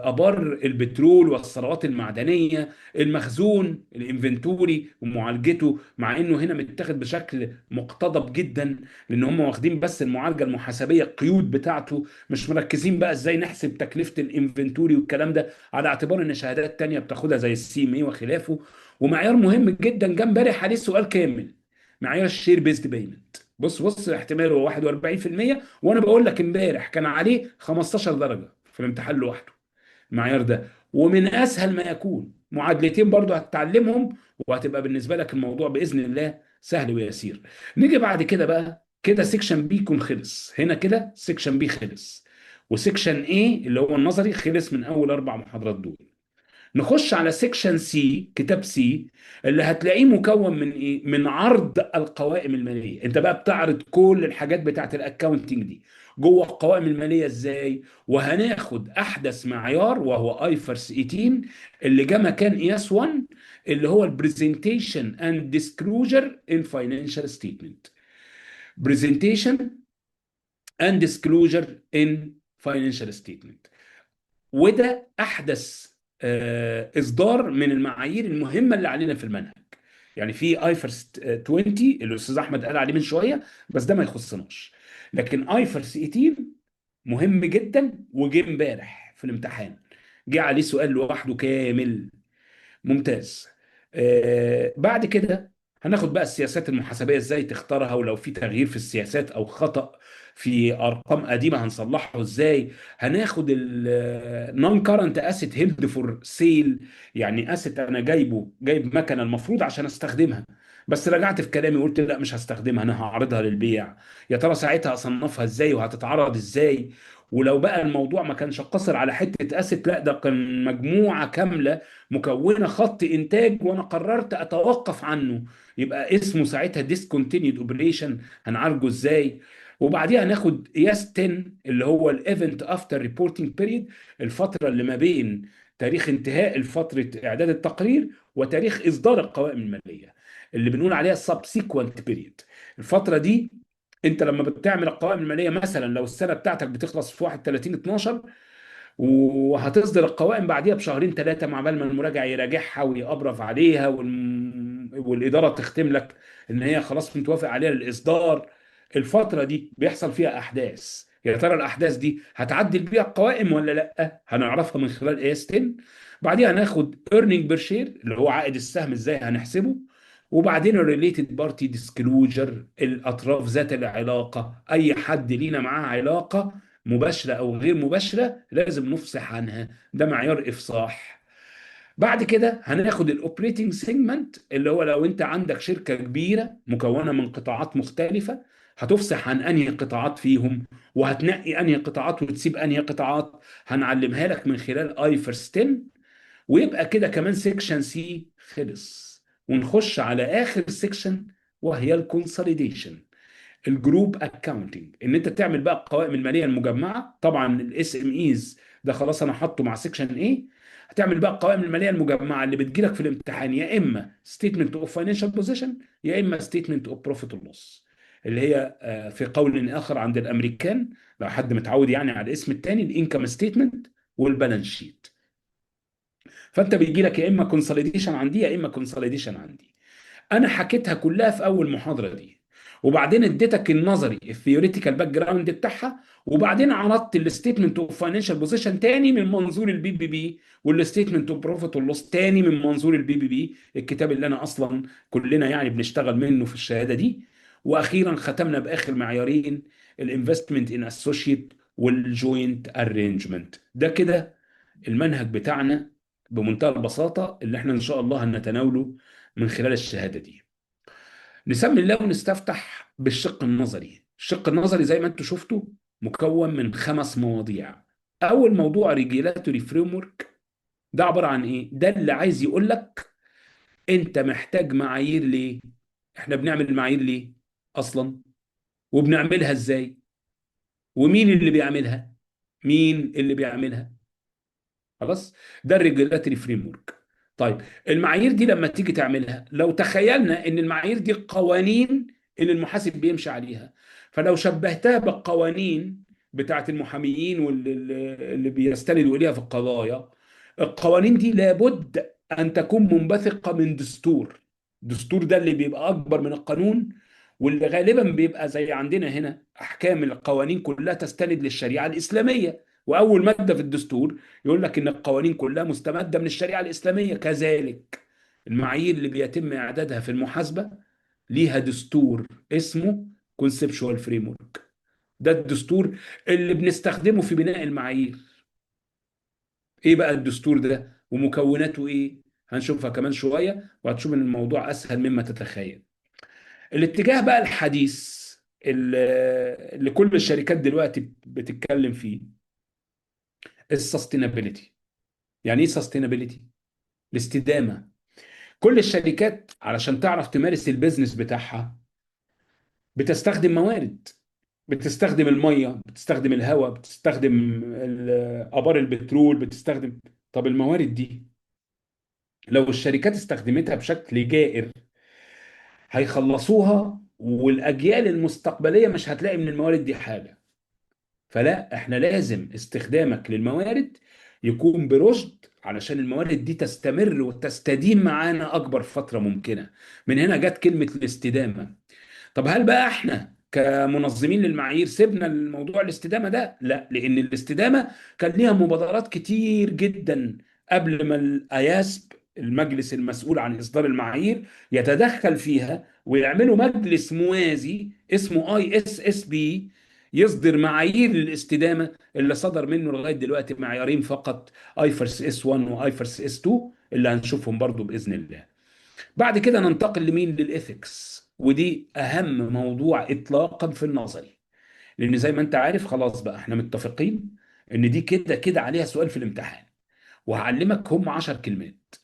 آبار البترول والثروات المعدنية، المخزون ال inventory ومعالجته، مع انه هنا متاخد بشكل مقتضب جدا، لان هم واخدين بس المعالجة المحاسبية، القيود بتاعته، مش مركزين بقى ازاي نحسب تكلفة ال inventory والكلام ده، على اعتبار ان شهادات تانية بتاخدها زي ال CMA وخلافه. ومعيار مهم جدا جه امبارح عليه سؤال كامل، معيار ال share based payment. بص بص، احتماله هو 41%، وانا بقول لك امبارح كان عليه 15 درجة في الامتحان لوحده المعيار ده، ومن اسهل ما يكون. معادلتين برضو هتتعلمهم وهتبقى بالنسبة لك الموضوع باذن الله سهل ويسير. نيجي بعد كده بقى كده section B يكون خلص هنا كده، section B خلص، و section A اللي هو النظري خلص من اول 4 محاضرات دول. نخش على section C، كتاب C اللي هتلاقيه مكون من ايه؟ من عرض القوائم المالية. انت بقى بتعرض كل الحاجات بتاعت ال accounting دي جوه القوائم المالية ازاي. وهناخد احدث معيار وهو IFRS 18 اللي جه مكان IAS 1، اللي هو ال presentation and disclosure in financial statement. presentation and disclosure in financial statement، وده احدث اصدار من المعايير المهمة اللي علينا في المنهج. يعني في IFRS 20 اللي الاستاذ احمد قال عليه من شوية، بس ده ما يخصناش، لكن IFRS 18 مهم جدا، وجه امبارح في الامتحان، جه عليه سؤال لوحده كامل. ممتاز. بعد كده هناخد بقى السياسات المحاسبيه، ازاي تختارها، ولو في تغيير في السياسات او خطأ في ارقام قديمة هنصلحه ازاي. هناخد ال non current asset held for sale، يعني asset انا جايبه، جايب مكنه المفروض عشان استخدمها، بس رجعت في كلامي وقلت لا مش هستخدمها، انا هعرضها للبيع. يا ترى ساعتها اصنفها ازاي وهتتعرض ازاي؟ ولو بقى الموضوع ما كانش قصر على حتة asset، لا ده كان مجموعة كاملة مكونة خط انتاج وانا قررت اتوقف عنه، يبقى اسمه ساعتها discontinued operation، هنعالجه ازاي؟ وبعديها ناخد IAS 10 اللي هو ال event after reporting period، الفترة اللي ما بين تاريخ انتهاء فترة اعداد التقرير وتاريخ اصدار القوائم الماليه، اللي بنقول عليها subsequent period. الفترة دي انت لما بتعمل القوائم الماليه، مثلا لو السنة بتاعتك بتخلص في 31 12 وهتصدر القوائم بعديها بشهرين ثلاثة، مع بال ما المراجع يراجعها وي approve عليها والإدارة تختم لك إن هي خلاص متوافق عليها للإصدار، الفترة دي بيحصل فيها أحداث. يا ترى الاحداث دي هتعدل بيها القوائم ولا لا؟ هنعرفها من خلال IAS 10. بعديها هناخد earning per share اللي هو عائد السهم ازاي هنحسبه، وبعدين ال related party disclosure، الاطراف ذات العلاقة، اي حد لينا معاه علاقة مباشرة او غير مباشرة لازم نفصح عنها، ده معيار افصاح. بعد كده هناخد ال operating segment اللي هو لو انت عندك شركة كبيرة مكونة من قطاعات مختلفة هتفصح عن انهي قطاعات فيهم، وهتنقي انهي قطاعات وتسيب انهي قطاعات، هنعلمها لك من خلال IFRS 10. ويبقى كده كمان section C خلص، ونخش على اخر section وهي ال consolidation، ال group accounting، ان انت تعمل بقى القوائم المالية المجمعة. طبعا ال SMEs ده خلاص انا حاطه مع section A. هتعمل بقى القوائم المالية المجمعة اللي بتجيلك في الامتحان، يا اما statement of financial position يا اما statement of profit loss، اللي هي في قول اخر عند الامريكان لو حد متعود يعني على الاسم الثاني ال income statement وال balance sheet. فانت بيجي لك يا اما consolidation عندي يا اما consolidation عندي. انا حكيتها كلها في اول محاضرة دي، وبعدين اديتك النظري ال theoretical background بتاعها، وبعدين عرضت ال statement of financial position تاني من منظور ال BPP، وال statement of profit loss تاني من منظور ال BPP، الكتاب اللي انا اصلا كلنا يعني بنشتغل منه في الشهادة دي. واخيرا ختمنا باخر معيارين، ال investment in associate وال joint arrangement. ده كده المنهج بتاعنا بمنتهى البساطة اللي احنا ان شاء الله هنتناوله من خلال الشهادة دي. نسمي الله ونستفتح بالشق النظري. الشق النظري زي ما انتم شفتوا مكون من 5 مواضيع. اول موضوع regulatory framework، ده عبارة عن ايه؟ ده اللي عايز يقول لك انت محتاج معايير ليه؟ احنا بنعمل المعايير ليه اصلا؟ وبنعملها ازاي؟ ومين اللي بيعملها؟ مين اللي بيعملها؟ خلاص، ده ال regulatory framework. طيب المعايير دي لما تيجي تعملها، لو تخيلنا ان المعايير دي قوانين اللي المحاسب بيمشي عليها، فلو شبهتها بالقوانين بتاعت المحاميين واللي اللي بيستندوا اليها في القضايا، القوانين دي لابد ان تكون منبثقه من دستور. الدستور ده اللي بيبقى اكبر من القانون، واللي غالبا بيبقى زي عندنا هنا احكام القوانين كلها تستند للشريعة الاسلامية، واول مادة في الدستور يقول لك ان القوانين كلها مستمدة من الشريعة الاسلامية. كذلك المعايير اللي بيتم اعدادها في المحاسبة ليها دستور اسمه conceptual framework. ده الدستور اللي بنستخدمه في بناء المعايير. ايه بقى الدستور ده ومكوناته ايه؟ هنشوفها كمان شوية، وهتشوف ان الموضوع اسهل مما تتخيل. الاتجاه بقى الحديث اللي كل الشركات دلوقتي بتتكلم فيه ال sustainability. يعني ايه sustainability؟ الاستدامة. كل الشركات علشان تعرف تمارس ال business بتاعها بتستخدم موارد، بتستخدم المية، بتستخدم الهواء، بتستخدم ابار البترول، بتستخدم. طب الموارد دي لو الشركات استخدمتها بشكل جائر هيخلصوها، والاجيال المستقبلية مش هتلاقي من الموارد دي حاجة. فلا، احنا لازم استخدامك للموارد يكون برشد علشان الموارد دي تستمر وتستديم معانا اكبر فترة ممكنة. من هنا جت كلمة الاستدامة. طب هل بقى احنا كمنظمين للمعايير سيبنا الموضوع الاستدامة ده؟ لا، لان الاستدامة كان ليها مبادرات كتير جدا قبل ما ال IASB، المجلس المسؤول عن اصدار المعايير، يتدخل فيها ويعملوا مجلس موازي اسمه ISSB يصدر معايير للاستدامه، اللي صدر منه لغاية دلوقتي معيارين فقط، IFRS S 1 و IFRS S 2، اللي هنشوفهم برضو باذن الله. بعد كده ننتقل لمين؟ لل ethics، ودي اهم موضوع اطلاقا في النظري، لان زي ما انت عارف خلاص بقى احنا متفقين ان دي كده كده عليها سؤال في الامتحان، وهعلمك هم 10 كلمات،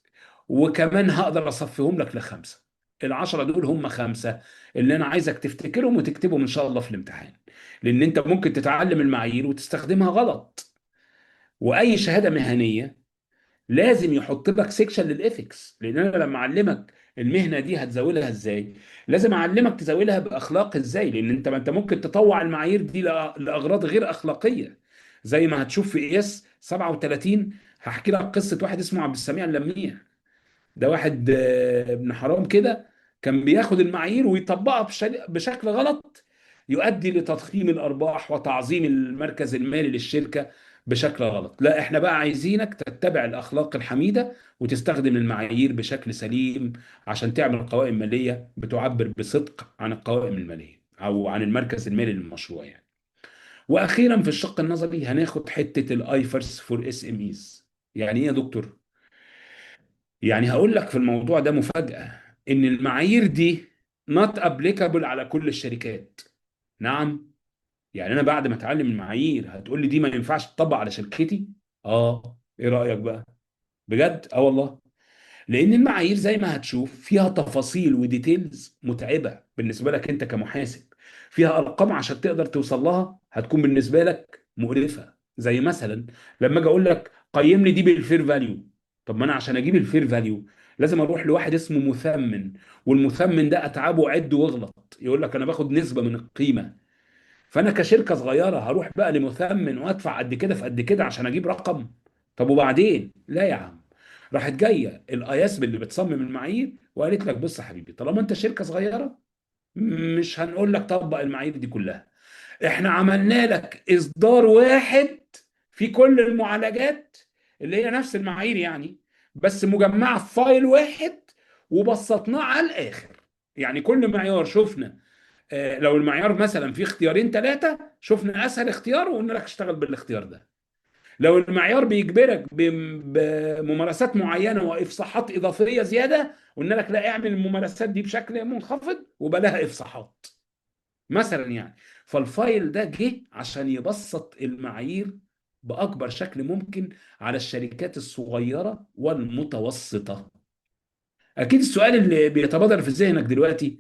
وكمان هقدر اصفيهم لك لخمسة. ال10 دول هم 5 اللي انا عايزك تفتكرهم وتكتبهم ان شاء الله في الامتحان، لان انت ممكن تتعلم المعايير وتستخدمها غلط. واي شهادة مهنية لازم يحط لك section لل ethics، لان انا لما اعلمك المهنة دي هتزاولها ازاي، لازم اعلمك تزاولها باخلاق ازاي، لان انت ما انت ممكن تطوع المعايير دي لاغراض غير اخلاقية، زي ما هتشوف في IAS 37. هحكي لك قصة واحد اسمه عبد السميع اللميع. ده واحد ابن حرام كده، كان بياخد المعايير ويطبقها بشكل غلط. يؤدي لتضخيم الارباح وتعظيم المركز المالي للشركة بشكل غلط. لا، احنا بقى عايزينك تتبع الاخلاق الحميدة وتستخدم المعايير بشكل سليم عشان تعمل قوائم ماليه بتعبر بصدق عن القوائم المالية او عن المركز المالي للمشروع يعني. واخيرا في الشق النظري هناخد حتة ال IFRS for SMEs. يعني ايه يا دكتور؟ يعني هقول لك في الموضوع ده مفاجاة، ان المعايير دي not applicable على كل الشركات. نعم، يعني انا بعد ما اتعلم المعايير هتقول لي دي ما ينفعش تطبق على شركتي؟ اه، ايه رايك بقى؟ بجد؟ اه والله. لان المعايير زي ما هتشوف فيها تفاصيل و details متعبة بالنسبة لك انت كمحاسب، فيها ارقام عشان تقدر توصل لها هتكون بالنسبة لك مقرفة. زي مثلا لما اجي اقول لك قيم لي دي بال fair value، طب ما انا عشان اجيب ال fair value لازم اروح لواحد اسمه مثمن، والمثمن ده اتعبه عد واغلط، يقول لك انا باخد نسبه من القيمة. فانا كشركة صغيرة هروح بقى لمثمن وادفع قد كده في قد كده عشان اجيب رقم؟ طب وبعدين؟ لا يا عم. راحت جاية ال IASB اللي بتصمم المعايير وقالت لك بص يا حبيبي، طالما انت شركة صغيرة مش هنقول لك طبق المعايير دي كلها، احنا عملنا لك اصدار واحد في كل المعالجات اللي هي نفس المعايير يعني، بس مجمعة في file واحد وبسطناه على الاخر. يعني كل معيار شفنا، لو المعيار مثلا فيه اختيارين ثلاثة، شفنا اسهل اختيار وقلنا لك اشتغل بالاختيار ده. لو المعيار بيجبرك بممارسات معينة وافصاحات اضافية زيادة، قلنا لك لا، اعمل الممارسات دي بشكل منخفض وبلاها افصاحات مثلا يعني. فال file ده جه عشان يبسط المعايير باكبر شكل ممكن على الشركات الصغيرة والمتوسطة. اكيد السؤال اللي بيتبادر في ذهنك دلوقتي،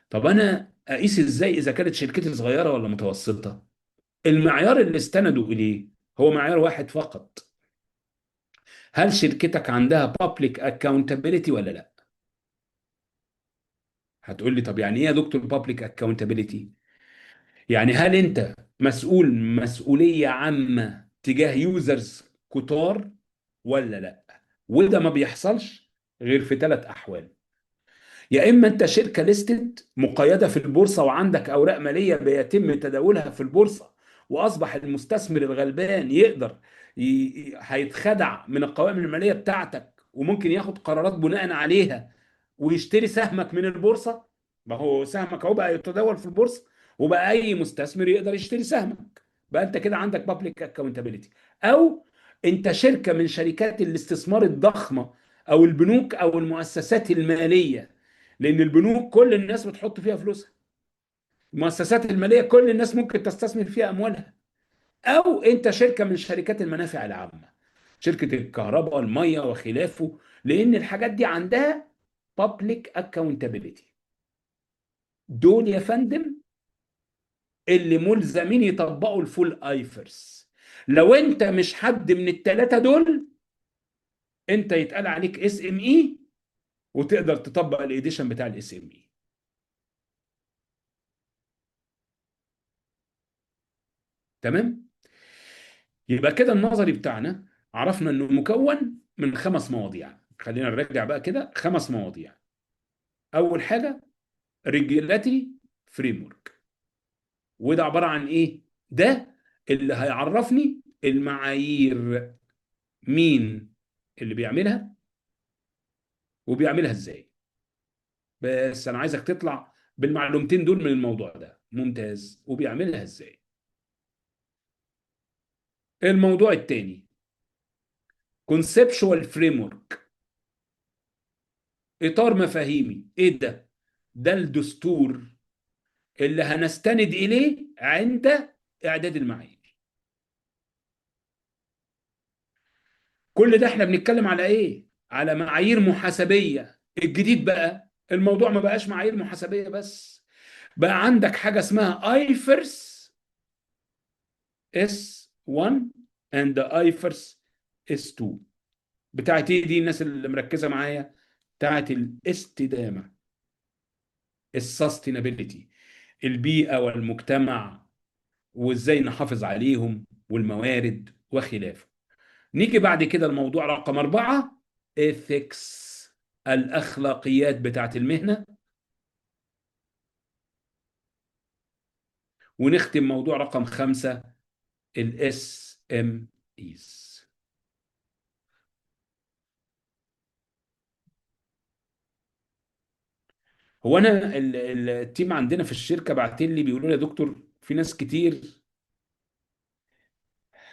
طب انا اقيس ازاي اذا كانت شركتي صغيرة ولا متوسطه؟ المعيار اللي استندوا اليه هو معيار واحد فقط، هل شركتك عندها public accountability ولا لا؟ هتقول لي طب يعني ايه يا دكتور public accountability؟ يعني هل انت مسؤول مسؤولية عامة تجاه users كتار ولا لا؟ وده ما بيحصلش غير في 3 احوال. يا اما انت شركة listed مقيدة في البورصة وعندك اوراق مالية بيتم تداولها في البورصة، واصبح المستثمر الغلبان يقدر هيتخدع من القوائم المالية بتاعتك وممكن ياخد قرارات بناء عليها ويشتري سهمك من البورصة. ما هو سهمك اهو بقى يتداول في البورصة، وبقى اي مستثمر يقدر يشتري سهمك، بقى انت كده عندك public accountability. او انت شركة من شركات الاستثمار الضخمة او البنوك او المؤسسات المالية، لان البنوك كل الناس بتحط فيها فلوسها، المؤسسات المالية كل الناس ممكن تستثمر فيها اموالها. او انت شركة من شركات المنافع العامة، شركة الكهرباء المية وخلافه، لان الحاجات دي عندها public accountability. دول يا فندم اللي ملزمين يطبقوا ال full IFRS. لو انت مش حد من الثلاثة دول، انت يتقال عليك SME وتقدر تطبق ال edition بتاع ال SME. تمام؟ يبقى كده النظري بتاعنا عرفنا انه مكون من 5 مواضيع. خلينا نرجع بقى كده 5 مواضيع. اول حاجة regulatory framework، وده عبارة عن ايه؟ ده اللي هيعرفني المعايير، مين اللي بيعملها وبيعملها ازاي. بس انا عايزك تطلع بالمعلومتين دول من الموضوع ده. ممتاز، وبيعملها ازاي. الموضوع التاني conceptual framework، اطار مفاهيمي. ايه ده؟ ده الدستور اللي هنستند اليه عند اعداد المعايير. كل ده احنا بنتكلم على ايه؟ على معايير محاسبيه. الجديد بقى الموضوع ما بقاش معايير محاسبيه بس، بقى عندك حاجة اسمها IFRS S 1 and IFRS S 2. بتاعت ايه دي؟ الناس اللي مركزه معايا، بتاعت الاستدامة، ال sustainability، البيئة والمجتمع وازاي نحافظ عليهم والموارد وخلافه. نيجي بعد كده الموضوع رقم 4، ethics، الاخلاقيات بتاعت المهنة. ونختم موضوع رقم 5، ال SMEs. هو انا ال team عندنا في الشركة بعتين لي بيقولوا لي يا دكتور في ناس كتير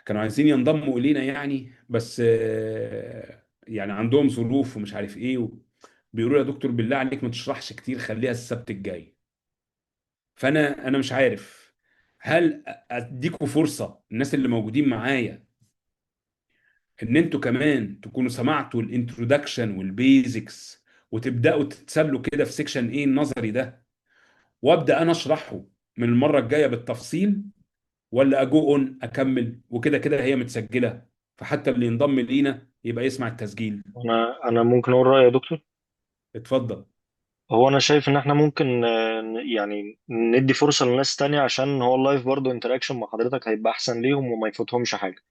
كانوا عايزين ينضموا الينا يعني، بس يعني عندهم ظروف ومش عارف ايه، بيقولوا لي يا دكتور بالله عليك ما تشرحش كتير، خليها السبت الجاي. فانا مش عارف هل اديكوا فرصة الناس اللي موجودين معايا ان انتوا كمان تكونوا سمعتوا ال introduction وال basics وتبداوا تتسلوا كده في section ايه النظري ده، وابدا انا اشرحه من المرة الجاية بالتفصيل، ولا ا go on اكمل وكده كده هي متسجله، فحتى اللي ينضم لينا يبقى يسمع التسجيل. انا ممكن اقول رايي يا دكتور؟ اتفضل. هو انا شايف ان احنا ممكن يعني ندي فرصة لناس تانية، عشان هو ال live برضه interaction مع حضرتك هيبقى احسن ليهم وما يفوتهمش حاجه.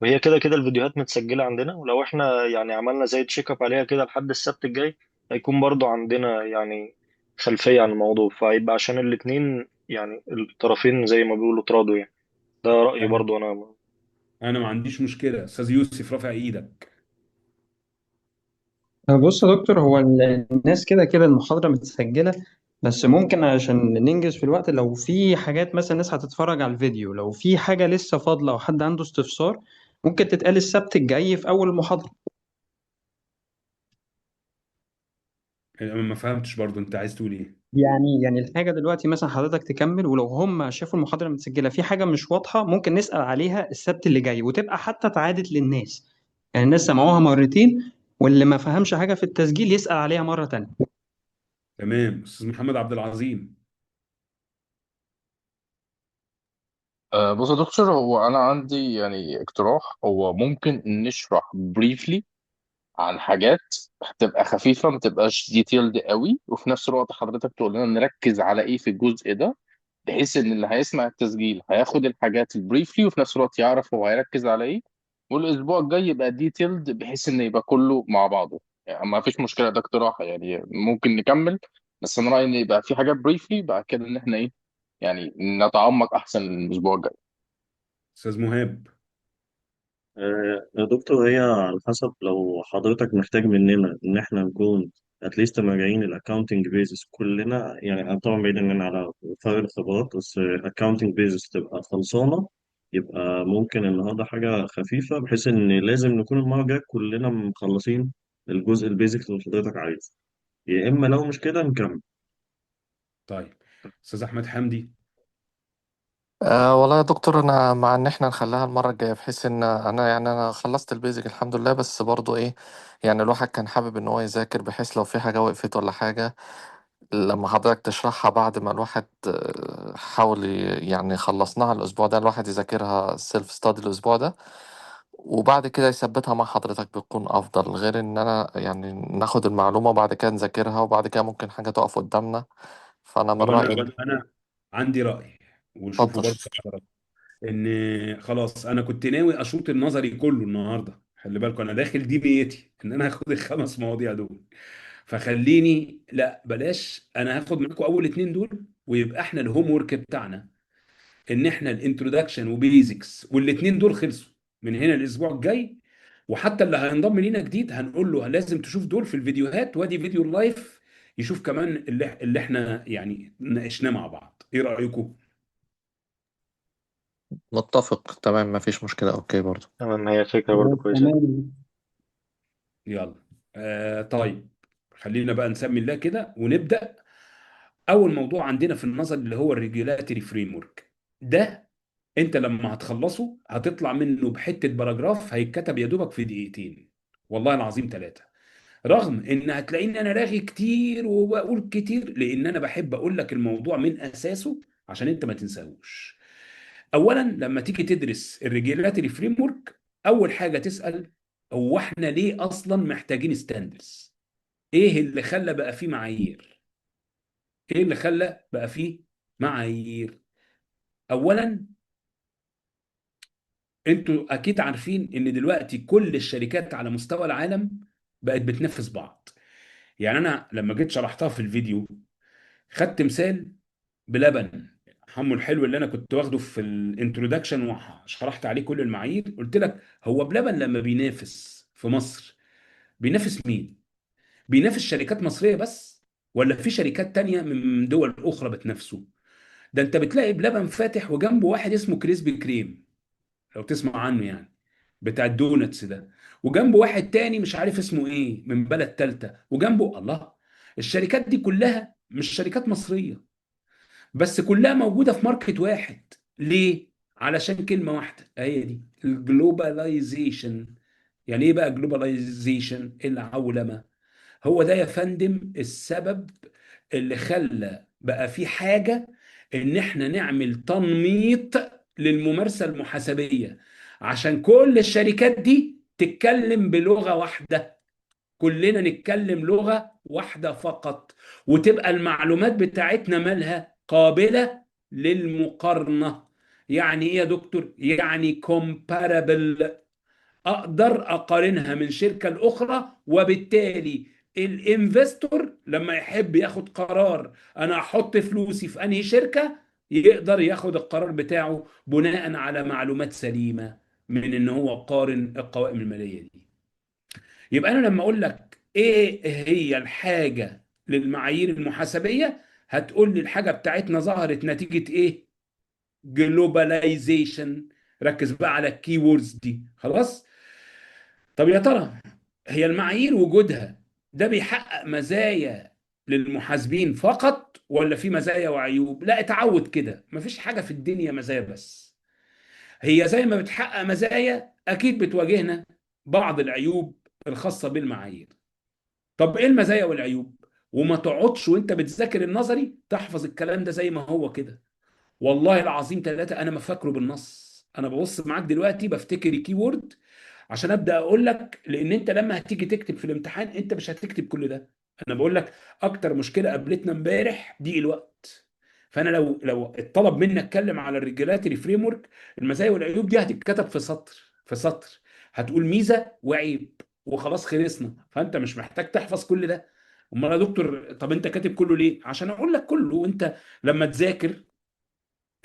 وهي كده كده الفيديوهات متسجله عندنا، ولو احنا يعني عملنا زي check up عليها كده لحد السبت الجاي هيكون برضه عندنا يعني خلفية عن الموضوع، فيبقى عشان الاتنين يعني الطرفين زي ما بيقولوا تراضوا يعني. ده رايي برضه انا. انا ما عنديش مشكله. استاذ يوسف رافع ايدك. بص يا دكتور، هو الناس كده كده المحاضرة متسجلة، بس ممكن عشان ننجز في الوقت لو في حاجات مثلا الناس هتتفرج على الفيديو، لو في حاجة لسه فاضلة أو حد عنده استفسار ممكن تتقال السبت الجاي في أول المحاضرة. انا ما فهمتش برضو انت عايز تقول ايه. يعني الحاجة دلوقتي مثلا حضرتك تكمل، ولو هم شافوا المحاضرة متسجلة في حاجة مش واضحة ممكن نسأل عليها السبت اللي جاي، وتبقى حتى اتعادت للناس، يعني الناس سمعوها مرتين، واللي ما فهمش حاجة في التسجيل يسأل عليها مرة تانية. تمام. استاذ محمد عبد العظيم. بص يا دكتور، هو أنا عندي يعني اقتراح. هو ممكن نشرح briefly عن حاجات هتبقى خفيفة، ما تبقاش detailed قوي، وفي نفس الوقت حضرتك تقول لنا نركز على إيه في الجزء ده، بحيث ان اللي هيسمع التسجيل هياخد الحاجات ال briefly وفي نفس الوقت يعرف هو هيركز على ايه، والاسبوع الجاي يبقى detailed بحيث ان يبقى كله مع بعضه. يعني ما فيش مشكله، ده اقتراح يعني، ممكن نكمل، بس انا رايي ان يبقى في حاجات briefly بعد كده ان احنا ايه، يعني نتعمق احسن الاسبوع الجاي. استاذ مهاب. يا دكتور، هي على حسب، لو حضرتك محتاج مننا ان احنا نكون at least مراجعين ال accounting basis كلنا، يعني انا طبعا بعيد عننا على فرق الخبرات، بس ال accounting basis تبقى خلصانه، يبقى ممكن النهارده حاجة خفيفه، بحيث ان لازم نكون المرة الجاية كلنا مخلصين الجزء ال basic اللي حضرتك عايزه، يا اما لو مش كده نكمل. طيب استاذ احمد حمدي. والله يا دكتور، انا مع ان احنا نخليها المرة الجايه، بحيث ان انا يعني انا خلصت ال basic الحمد لله، بس برضو ايه، يعني الواحد كان حابب ان هو يذاكر بحيث لو في حاجة وقفت ولا حاجة لما حضرتك تشرحها بعد ما الواحد حاول يعني خلصناها الاسبوع ده، الواحد يذاكرها self study الاسبوع ده، وبعد كده يثبتها مع حضرتك، بتكون افضل، غير ان انا يعني ناخد المعلومة وبعد كده نذاكرها وبعد كده ممكن حاجة تقف قدامنا. فانا من طب رايي. انا عندي راي، وشوفوا اتفضل. برضه حضرتك، ان خلاص انا كنت ناوي اشوط النظري كله النهارده، خلي بالكم انا داخل دي نيتي ان انا هاخد الخمس مواضيع دول، فخليني لا بلاش، انا هاخد معاكم اول اتنين دول، ويبقى احنا ال homework بتاعنا ان احنا ال introduction و basics والاتنين دول خلصوا من هنا الاسبوع الجاي، وحتى اللي هينضم لينا جديد هنقول له لازم تشوف دول في الفيديوهات، وادي فيديو ال live يشوف كمان اللي احنا يعني ناقشناه مع بعض. ايه رايكم؟ متفق تمام، مفيش مشكلة، okay برضو. تمام، هي فكرة برضه كويسه. تمام. يلا. طيب خلينا بقى نسمي الله كده ونبدأ. اول موضوع عندنا في النظر اللي هو ال regulatory framework ده، انت لما هتخلصه هتطلع منه بحته paragraph هيتكتب يا دوبك في دقيقتين، والله العظيم ثلاثة. رغم ان هتلاقيني انا راغي كتير وبقول كتير، لان انا بحب اقول لك الموضوع من اساسه عشان انت ما تنساهوش. اولا لما تيجي تدرس ال regulatory framework، اول حاجة تسال هو احنا ليه اصلا محتاجين standards؟ ايه اللي خلى بقى فيه معايير؟ ايه اللي خلى بقى فيه معايير؟ اولا انتوا اكيد عارفين ان دلوقتي كل الشركات على مستوى العالم بقت بتنافس بعض. يعني انا لما جيت شرحتها في الفيديو خدت مثال بلبن، حمو الحلو اللي انا كنت واخده في ال introduction وشرحت عليه كل المعايير، قلت لك هو بلبن لما بينافس في مصر بينافس مين؟ بينافس شركات مصرية بس ولا في شركات تانية من دول اخرى بتنافسه؟ ده انت بتلاقي بلبن فاتح وجنبه واحد اسمه Krispy Kreme، لو تسمع عنه يعني، بتاع ال donuts ده، وجنبه واحد تاني مش عارف اسمه ايه من بلد تالتة، وجنبه الله. الشركات دي كلها مش شركات مصرية، بس كلها موجودة في market واحد. ليه؟ علشان كلمة واحدة، هي دي ال globalization. يعني ايه بقى globalization؟ العولمة. هو ده يا فندم السبب اللي خلى بقى في حاجة ان احنا نعمل تنميط للممارسة المحاسبية، عشان كل الشركات دي تتكلم بلغة واحدة، كلنا نتكلم لغة واحدة فقط، وتبقى المعلومات بتاعتنا مالها قابلة للمقارنة. يعني ايه يا دكتور؟ يعني comparable، اقدر اقارنها من شركة لاخرى، وبالتالي ال investor لما يحب ياخد قرار انا احط فلوسي في انهي شركة، يقدر ياخد القرار بتاعه بناء على معلومات سليمة من ان هو قارن القوائم المالية دي. يبقى انا لما اقول لك ايه هي الحاجة للمعايير المحاسبية، هتقول لي الحاجة بتاعتنا ظهرت نتيجة ايه؟ globalization. ركز بقى على ال keywords دي، خلاص؟ طب يا ترى هي المعايير وجودها ده بيحقق مزايا للمحاسبين فقط ولا في مزايا وعيوب؟ لا، اتعود كده، مفيش حاجة في الدنيا مزايا بس. هي زي ما بتحقق مزايا اكيد بتواجهنا بعض العيوب الخاصة بالمعايير. طب ايه المزايا والعيوب؟ وما تقعدش وانت بتذاكر النظري تحفظ الكلام ده زي ما هو كده. والله العظيم ثلاثة انا ما فاكره بالنص، انا ببص معاك دلوقتي بفتكر keyword عشان ابدا اقول لك، لان انت لما هتيجي تكتب في الامتحان انت مش هتكتب كل ده. انا بقول لك اكتر مشكلة قابلتنا امبارح دي الوقت. فانا لو اتطلب مني اتكلم على ال regulatory framework، المزايا والعيوب دي هتتكتب في سطر، في سطر هتقول ميزة وعيب وخلاص خلصنا. فانت مش محتاج تحفظ كل ده. امال يا دكتور طب انت كاتب كله ليه؟ عشان اقول لك كله، وانت لما تذاكر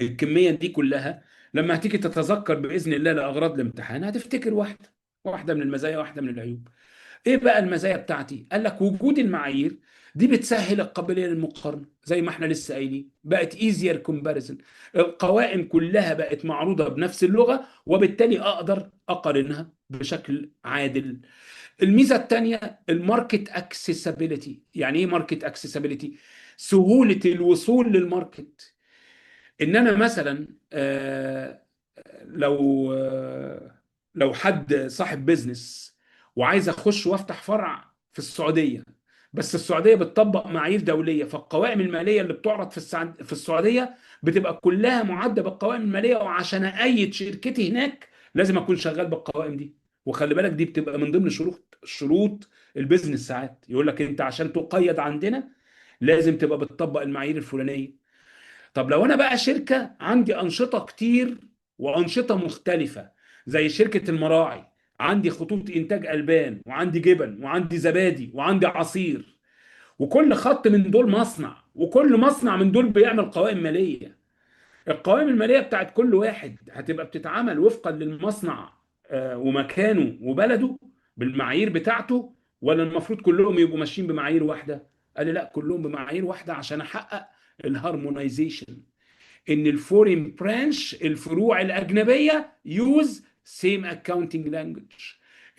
الكمية دي كلها لما هتيجي تتذكر باذن الله لاغراض الامتحان هتفتكر واحدة، واحدة من المزايا واحدة من العيوب. ايه بقى المزايا بتاعتي؟ قال لك وجود المعايير دي بتسهل القابلية للمقارنه، زي ما احنا لسه قايلين، بقت easier comparison، القوائم كلها بقت معروضة بنفس اللغة، وبالتالي اقدر اقارنها بشكل عادل. الميزة الثانية ال market accessibility. يعني ايه market accessibility؟ سهولة الوصول لل market. ان انا مثلا لو لو حد صاحب business وعايز اخش وافتح فرع في السعودية، بس السعودية بتطبق معايير دولية، فالقوائم المالية اللي بتعرض في السعودية بتبقى كلها معده بالقوائم المالية، وعشان اقيد شركتي هناك لازم اكون شغال بالقوائم دي. وخلي بالك دي بتبقى من ضمن شروط ال business. ساعات يقول لك انت عشان تقيد عندنا لازم تبقى بتطبق المعايير الفلانية. طب لو انا بقى شركة عندي انشطة كتير وانشطه مختلفة، زي شركة المراعي، عندي خطوط انتاج البان، وعندي جبن، وعندي زبادي، وعندي عصير، وكل خط من دول مصنع، وكل مصنع من دول بيعمل قوائم ماليه. القوائم المالية بتاعت كل واحد هتبقى بتتعمل وفقا للمصنع ومكانه وبلده بالمعايير بتاعته، ولا المفروض كلهم يبقوا ماشيين بمعايير واحدة؟ قال لي لا، كلهم بمعايير واحدة عشان احقق ال harmonization، ان ال foreign branch، الفروع الاجنبية، use same accounting language،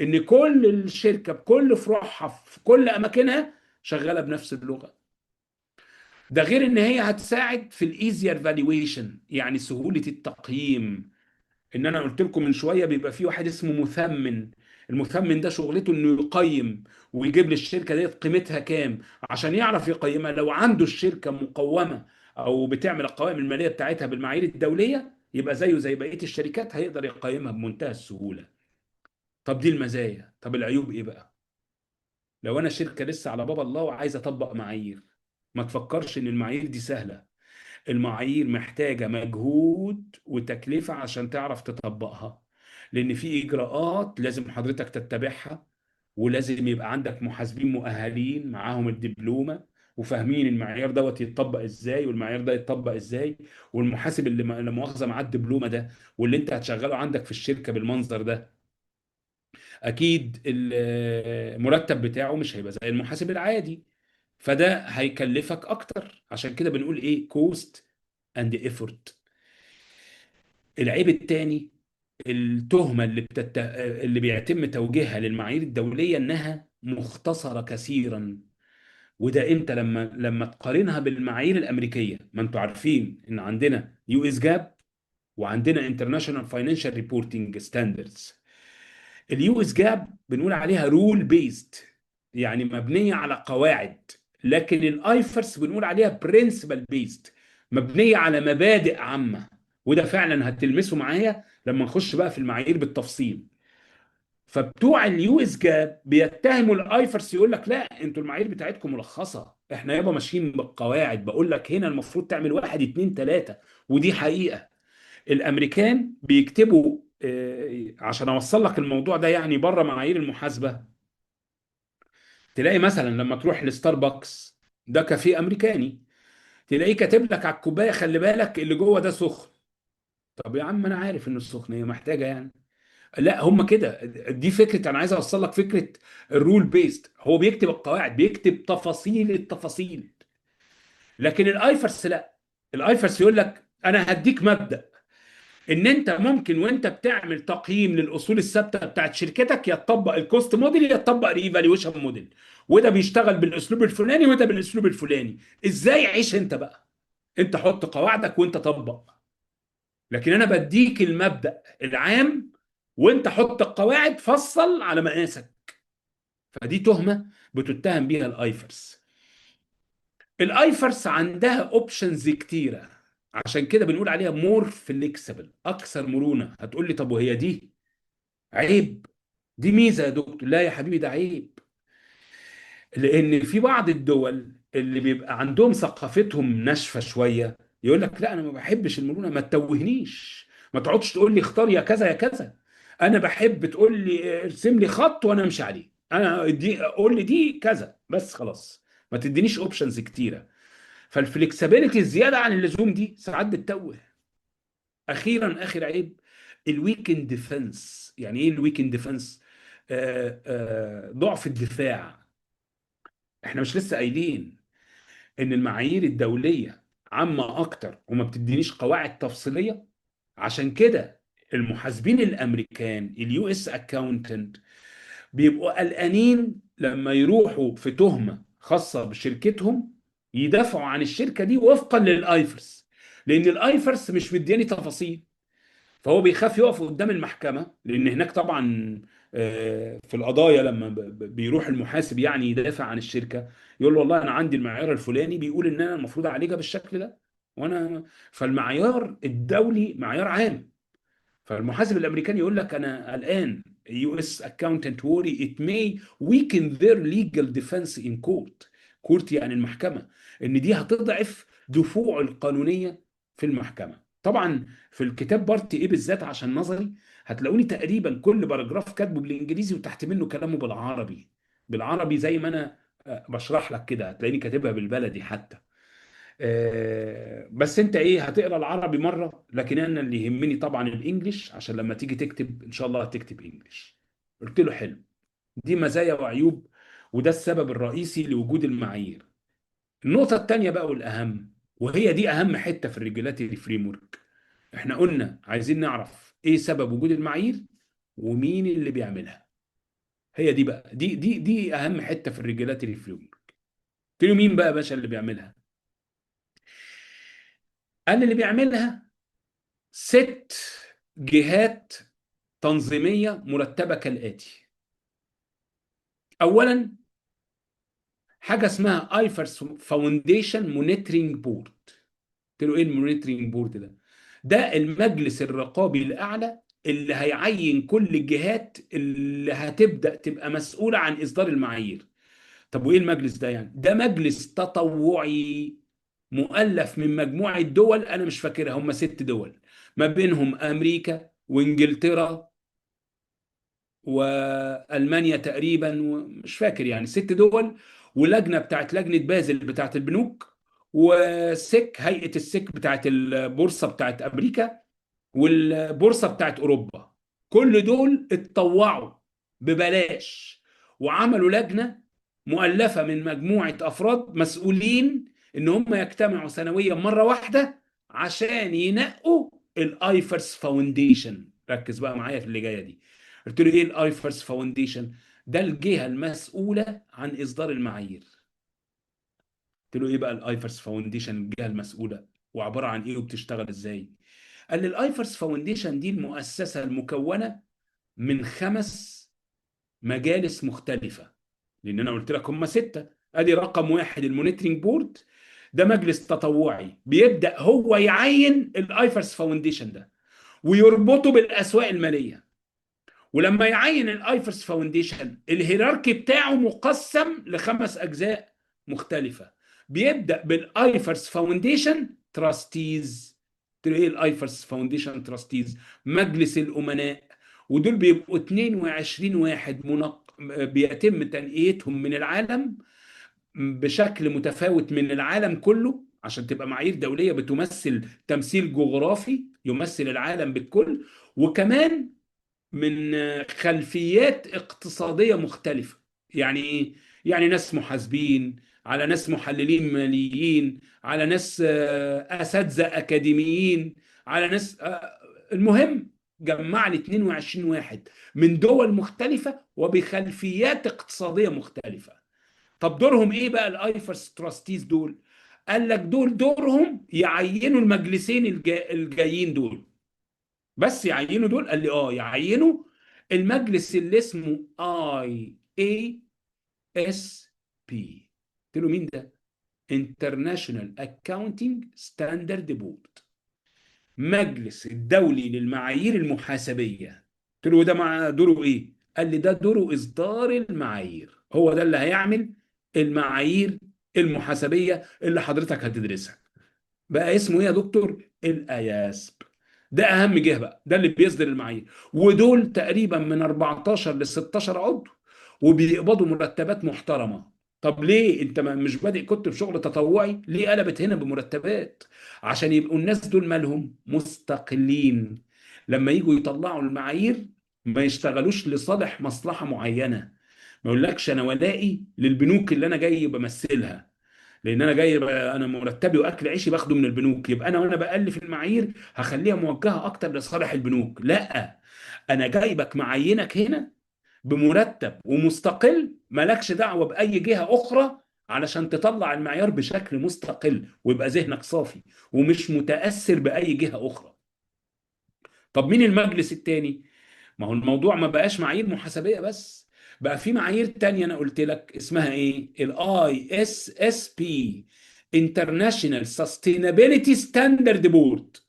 ان كل الشركة بكل فروعها في كل اماكنها شغالة بنفس اللغة. ده غير ان هي هتساعد في ال easier valuation، يعني سهولة التقييم. ان انا قلت لكم من شوية بيبقى في واحد اسمه مثمن، المثمن ده شغلته انه يقيم ويجيب للشركة ديت قيمتها كام عشان يعرف يقيمها. لو عنده الشركة مقومه او بتعمل القوائم المالية بتاعتها بالمعايير الدولية، يبقى زيه زي بقية الشركات، هيقدر يقيمها بمنتهى السهولة. طب دي المزايا، طب العيوب ايه بقى؟ لو انا شركة لسه على باب الله وعايز اطبق معايير، ما تفكرش ان المعايير دي سهلة. المعايير محتاجه مجهود وتكلفة عشان تعرف تطبقها، لان في اجراءات لازم حضرتك تتبعها، ولازم يبقى عندك محاسبين مؤهلين معاهم الدبلومه، وفاهمين المعيار دوت يتطبق ازاي والمعيار ده يتطبق ازاي، والمحاسب اللي لا مؤاخذة معاه الدبلومه ده واللي انت هتشغله عندك في الشركة بالمنظر ده، اكيد المرتب بتاعه مش هيبقى زي المحاسب العادي، فده هيكلفك اكتر. عشان كده بنقول ايه؟ cost and effort. العيب الثاني، التهمة اللي بيتم توجيهها للمعايير الدولية انها مختصره كثيرا. وده امتى؟ لما تقارنها بالمعايير الامريكية. ما انتوا عارفين ان عندنا US GAAP وعندنا International Financial Reporting Standards. ال US GAAP بنقول عليها rule based، يعني مبنية على قواعد، لكن ال IFRS بنقول عليها principle based، مبنية على مبادئ عامة. وده فعلا هتلمسه معايا لما نخش بقى في المعايير بالتفصيل. فبتوع ال US GAAP بيتهموا ال IFRS، يقول لك لا انتوا المعايير بتاعتكم ملخصه، احنا يابا ماشيين بالقواعد، بقول لك هنا المفروض تعمل واحد اتنين تلاتة. ودي حقيقة. الامريكان بيكتبوا عشان اوصل لك الموضوع ده يعني بره معايير المحاسبة، تلاقي مثلا لما تروح لستاربكس، ده كافيه امريكاني، تلاقيه كاتب لك على الكوباية خلي بالك اللي جوه ده سخن. طب يا عم انا عارف انه السخن، هي محتاجه يعني؟ لا هم كده. دي فكرة انا عايز اوصل لك فكرة ال rule based، هو بيكتب القواعد، بيكتب تفاصيل التفاصيل. لكن ال IFRS لا، ال IFRS يقول لك انا هديك مبدا ان انت ممكن وانت بتعمل تقييم للاصول الثابتة بتاعت شركتك يا تطبق ال cost model يا تطبق revaluation model، وده بيشتغل بالاسلوب الفلاني وده بالاسلوب الفلاني. ازاي عيش انت بقى، انت حط قواعدك وانت طبق، لكن انا بديك المبدا العام وانت حط القواعد فصل على مقاسك. فدي تهمه بتتهم بيها ال IFRS. ال IFRS عندها options كتيرة، عشان كده بنقول عليها more flexible، اكثر مرونة. هتقول لي طب وهي دي عيب؟ دي ميزة يا دكتور. لا يا حبيبي ده عيب، لان في بعض الدول اللي بيبقى عندهم ثقافتهم ناشفة شوية يقول لك لا انا ما بحبش المرونة، ما تتوهنيش، ما تقعدش تقول لي اختار يا كذا يا كذا، انا بحب تقول لي ارسم لي خط وانا امشي عليه، انا دي قول لي دي كذا بس خلاص، ما تدينيش options كتيرة. فال flexibility الزيادة عن اللزوم دي ساعات بتتوه. اخيرا اخر عيب ال weakened defense. يعني ايه ال weakened defense؟ ضعف الدفاع. احنا مش لسه قايلين ان المعايير الدولية عامة اكتر وما بتدينيش قواعد تفصيلية؟ عشان كده المحاسبين الامريكان ال US accountant بيبقوا قلقانين لما يروحوا في تهمه خاصة بشركتهم يدافعوا عن الشركة دي وفقا لل IFRS، لان ال IFRS مش مدياني تفاصيل، فهو بيخاف يقف قدام المحكمة، لان هناك طبعا في القضايا لما بيروح المحاسب يعني يدافع عن الشركة يقول له والله انا عندي المعيار الفلاني بيقول ان انا المفروض اعالجها بالشكل ده، وانا فالمعيار الدولي معيار عام، فالمحاسب الامريكاني يقول لك انا قلقان، US accountant worry it may weaken their legal defense in court. court يعني المحكمة، ان دي هتضعف دفوعه القانونية في المحكمة. طبعا في الكتاب part A بالذات عشان نظري هتلاقوني تقريبا كل paragraph كاتبه بالانجليزي وتحت منه كلامه بالعربي، بالعربي زي ما انا بشرح لك كده، هتلاقيني كاتبها بالبلدي حتى. بس انت ايه هتقرا العربي مرة، لكن انا اللي يهمني طبعا ال English عشان لما تيجي تكتب ان شاء الله هتكتب English. قلت له حلو، دي مزايا وعيوب، وده السبب الرئيسي لوجود المعايير. النقطة الثانية بقى والاهم، وهي دي اهم حتة في ال regulatory framework، احنا قلنا عايزين نعرف ايه سبب وجود المعايير ومين اللي بيعملها. هي دي بقى دي اهم حتة في ال regulatory framework. قلت له مين بقى يا باشا اللي بيعملها؟ قال اللي بيعملها 6 جهات تنظيميه مرتبه كالاتي. اولا حاجة اسمها IFRS Foundation Monitoring Board. قلت له ايه ال monitoring board ده؟ ده المجلس الرقابي الاعلى اللي هيعين كل الجهات اللي هتبدا تبقى مسؤولة عن اصدار المعايير. طب وايه المجلس ده يعني؟ ده مجلس تطوعي مؤلف من مجموعة دول انا مش فاكرها، هم 6 دول، ما بينهم امريكا وانجلترا والمانيا تقريبا، ومش فاكر يعني 6 دول، ولجنه بتاعت لجنة بازل بتاعت البنوك، و SEC هيئة ال SEC بتاعت البورصة بتاعت امريكا، والبورصة بتاعت اوروبا. كل دول اتطوعوا ببلاش وعملوا لجنة مؤلفه من مجموعة افراد مسؤولين ان هم يجتمعوا سنويا مرة واحدة عشان ينقوا ال IFRS Foundation. ركز بقى معايا في اللي جاية دي. قلت له ايه ال IFRS Foundation؟ ده الجهة المسؤولة عن اصدار المعايير. قلت له ايه بقى ال IFRS Foundation، الجهة المسؤولة، وعبارة عن ايه وبتشتغل ازاي؟ قال لي ال IFRS Foundation دي المؤسسة المكونة من 5 مجالس مختلفة، لان انا قلت لك هم 6. ادي رقم 1 ال monitoring board، ده مجلس تطوعي بيبدا هو يعين ال IFRS Foundation ده ويربطه بالاسواق المالية. ولما يعين ال IFRS Foundation ال hierarchy بتاعه مقسم ل5 اجزاء مختلفة. بيبدا بال IFRS Foundation trustees. قلت له ايه ال IFRS Foundation trustees؟ مجلس الامناء، ودول بيبقوا 22 واحد بيتم تنقيتهم من العالم بشكل متفاوت من العالم كله، عشان تبقى معايير دولية بتمثل تمثيل جغرافي يمثل العالم بالكل، وكمان من خلفيات اقتصادية مختلفة. يعني ايه؟ يعني ناس محاسبين، على ناس محللين ماليين، على ناس اساتذة اكاديميين، على ناس المهم جمع لي 22 واحد من دول مختلفة وبخلفيات اقتصادية مختلفة. طب دورهم ايه بقى ال IFRS trustees دول؟ قال لك دول دورهم يعينوا المجلسين الجايين دول. بس يعينوا دول؟ قال لي اه، يعينوا المجلس اللي اسمه IASB. قلت له مين ده؟ International Accounting Standard Board، مجلس الدولي للمعايير المحاسبيه. قلت له ده مع دوره ايه؟ قال لي ده دوره اصدار المعايير، هو ده اللي هيعمل المعايير المحاسبيه اللي حضرتك هتدرسها. بقى اسمه ايه يا دكتور؟ ال IASB. ده اهم جهة بقى، ده اللي بيصدر المعايير، ودول تقريبا من 14 ل 16 عضو، وبيقبضوا مرتبات محترمه. طب ليه انت مش بادئ كنت بشغل تطوعي؟ ليه قلبت هنا بمرتبات؟ عشان يبقوا الناس دول مالهم مستقلين، لما يجوا يطلعوا المعايير ما يشتغلوش لصالح مصلحة معينة، ما يقولكش انا ولائي للبنوك اللي انا جاي بمثلها، لان انا جاي انا مرتبي واكل عيشي باخده من البنوك، يبقى انا وانا بالف المعايير هخليها موجهة اكتر لصالح البنوك. لا، انا جايبك معينك هنا بمرتب ومستقل، مالكش دعوه باي جهة اخرى، علشان تطلع المعيار بشكل مستقل ويبقى ذهنك صافي ومش متاثر باي جهة اخرى. طب مين المجلس الثاني؟ ما هو الموضوع ما بقاش معايير محاسبيه بس، بقى في معايير تانية انا قلت لك اسمها ايه؟ ال ISSB، International Sustainability Standard Board.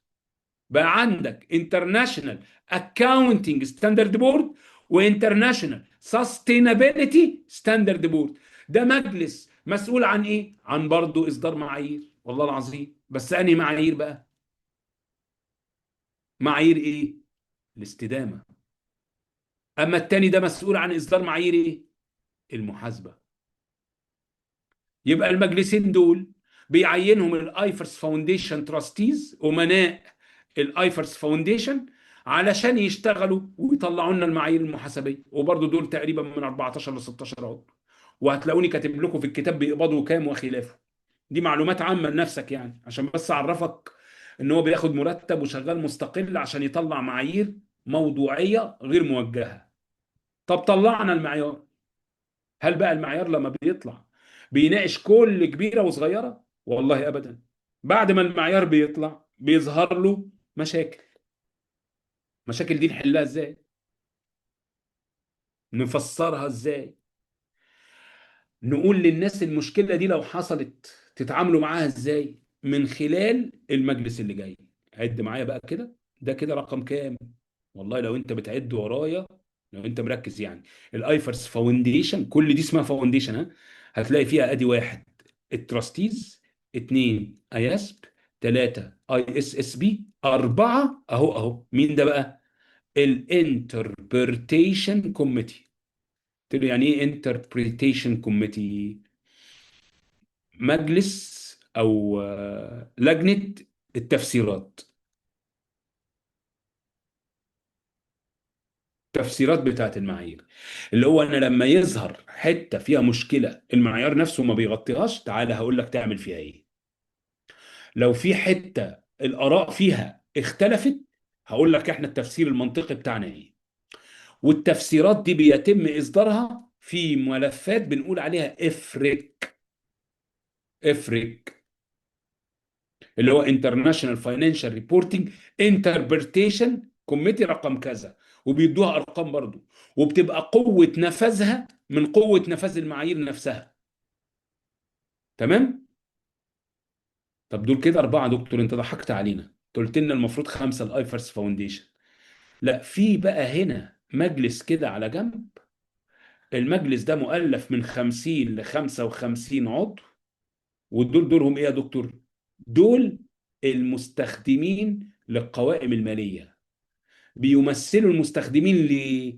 بقى عندك International Accounting Standard Board و International Sustainability Standard Board. ده مجلس مسؤول عن ايه؟ عن برضه اصدار معايير، والله العظيم. بس انهي معايير بقى؟ معايير ايه؟ الاستدامة. اما التاني ده مسؤول عن اصدار معايير ايه؟ المحاسبة. يبقى المجلسين دول بيعينهم ال IFRS Foundation trustees، امناء ال IFRS Foundation، علشان يشتغلوا ويطلعوا لنا المعايير المحاسبيه. وبرضه دول تقريبا من 14 ل 16 عضو، وهتلاقوني كاتب لكم في الكتاب بيقبضوا كام وخلافه. دي معلومات عامة لنفسك يعني، عشان بس اعرفك ان هو بياخد مرتب وشغال مستقل عشان يطلع معايير موضوعية غير موجهة. طب طلعنا المعيار، هل بقى المعيار لما بيطلع بيناقش كل كبيرة وصغيره؟ والله ابدا. بعد ما المعيار بيطلع بيظهر له مشاكل. المشاكل دي نحلها ازاي؟ نفسرها ازاي؟ نقول للناس المشكلة دي لو حصلت تتعاملوا معاها ازاي؟ من خلال المجلس اللي جاي. عد معايا بقى كده، ده كده رقم كام؟ والله لو انت بتعد ورايا، لو انت مركز يعني، ال IFRS Foundation كل دي اسمها foundation، ها، هتلاقي فيها ادي 1 ال trustees، 2 IASB، 3 ISSB، 4 اهو مين ده بقى؟ ال interpretation committee. قلت له يعني ايه interpretation committee؟ مجلس او لجنة التفسيرات، التفسيرات بتاعت المعايير، اللي هو انا لما يظهر حتة فيها مشكلة المعيار نفسه ما بيغطيهاش، تعالى هقول لك تعمل فيها ايه. لو في حتة الاراء فيها اختلفت، هقول لك احنا التفسير المنطقي بتاعنا ايه. والتفسيرات دي بيتم اصدارها في ملفات بنقول عليها IFRIC، IFRIC اللي هو International Financial Reporting Interpretation Committee رقم كذا، وبيدوها ارقام برضو، وبتبقى قوة نفاذها من قوة نفاذ المعايير نفسها. تمام؟ طب دول كده 4 دكتور، انت ضحكت علينا، انت قلت لنا المفروض 5 ال IFRS Foundation. لا، في بقى هنا مجلس كده على جنب، المجلس ده مؤلف من 50 ل 55 عضو، ودول دورهم ايه يا دكتور؟ دول المستخدمين للقوائم المالية، بيمثلوا المستخدمين ليه؟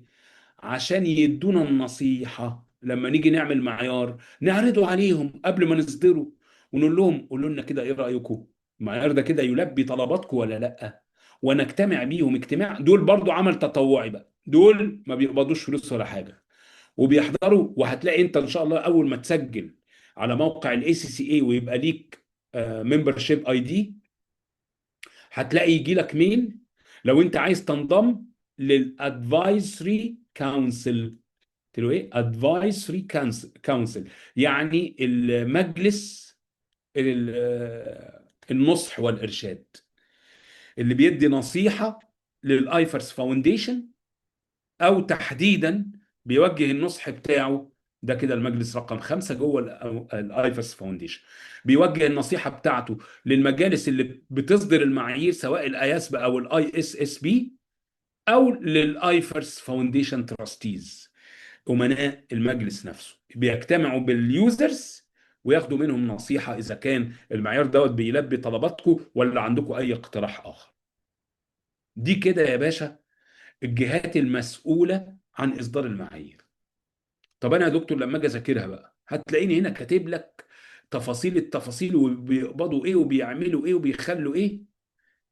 عشان يدونا النصيحة لما نيجي نعمل معيار نعرضه عليهم قبل ما نصدره، ونقول لهم قولوا لنا كده ايه رأيكم؟ المعيار ده كده يلبي طلباتكم ولا لا؟ ونجتمع بيهم اجتماع. دول برضو عمل تطوعي بقى، دول ما بيقبضوش فلوس ولا حاجة وبيحضروا. وهتلاقي انت ان شاء الله اول ما تسجل على موقع ال ACCA ويبقى ليك membership ID، هتلاقي يجي لك mail لو انت عايز تنضم لل advisory council. قلت له ايه؟ advisory council، يعني المجلس النصح والارشاد اللي بيدي نصيحة لل IFRS Foundation، او تحديدا بيوجه النصح بتاعه ده كده المجلس رقم 5 جوه ال IFRS Foundation، بيوجه النصيحة بتاعته للمجالس اللي بتصدر المعايير سواء ال IASB او ال ISSB، او لل IFRS Foundation trustees، امناء المجلس نفسه، بيجتمعوا بال users وياخدوا منهم نصيحة اذا كان المعيار دوت بيلبي طلباتكم ولا عندكم اي اقتراح اخر. دي كده يا باشا الجهات المسؤولة عن اصدار المعايير. طب انا يا دكتور لما اجي اذاكرها بقى هتلاقيني هنا كاتب لك تفاصيل التفاصيل، وبيقبضوا ايه وبيعملوا ايه وبيخلوا ايه.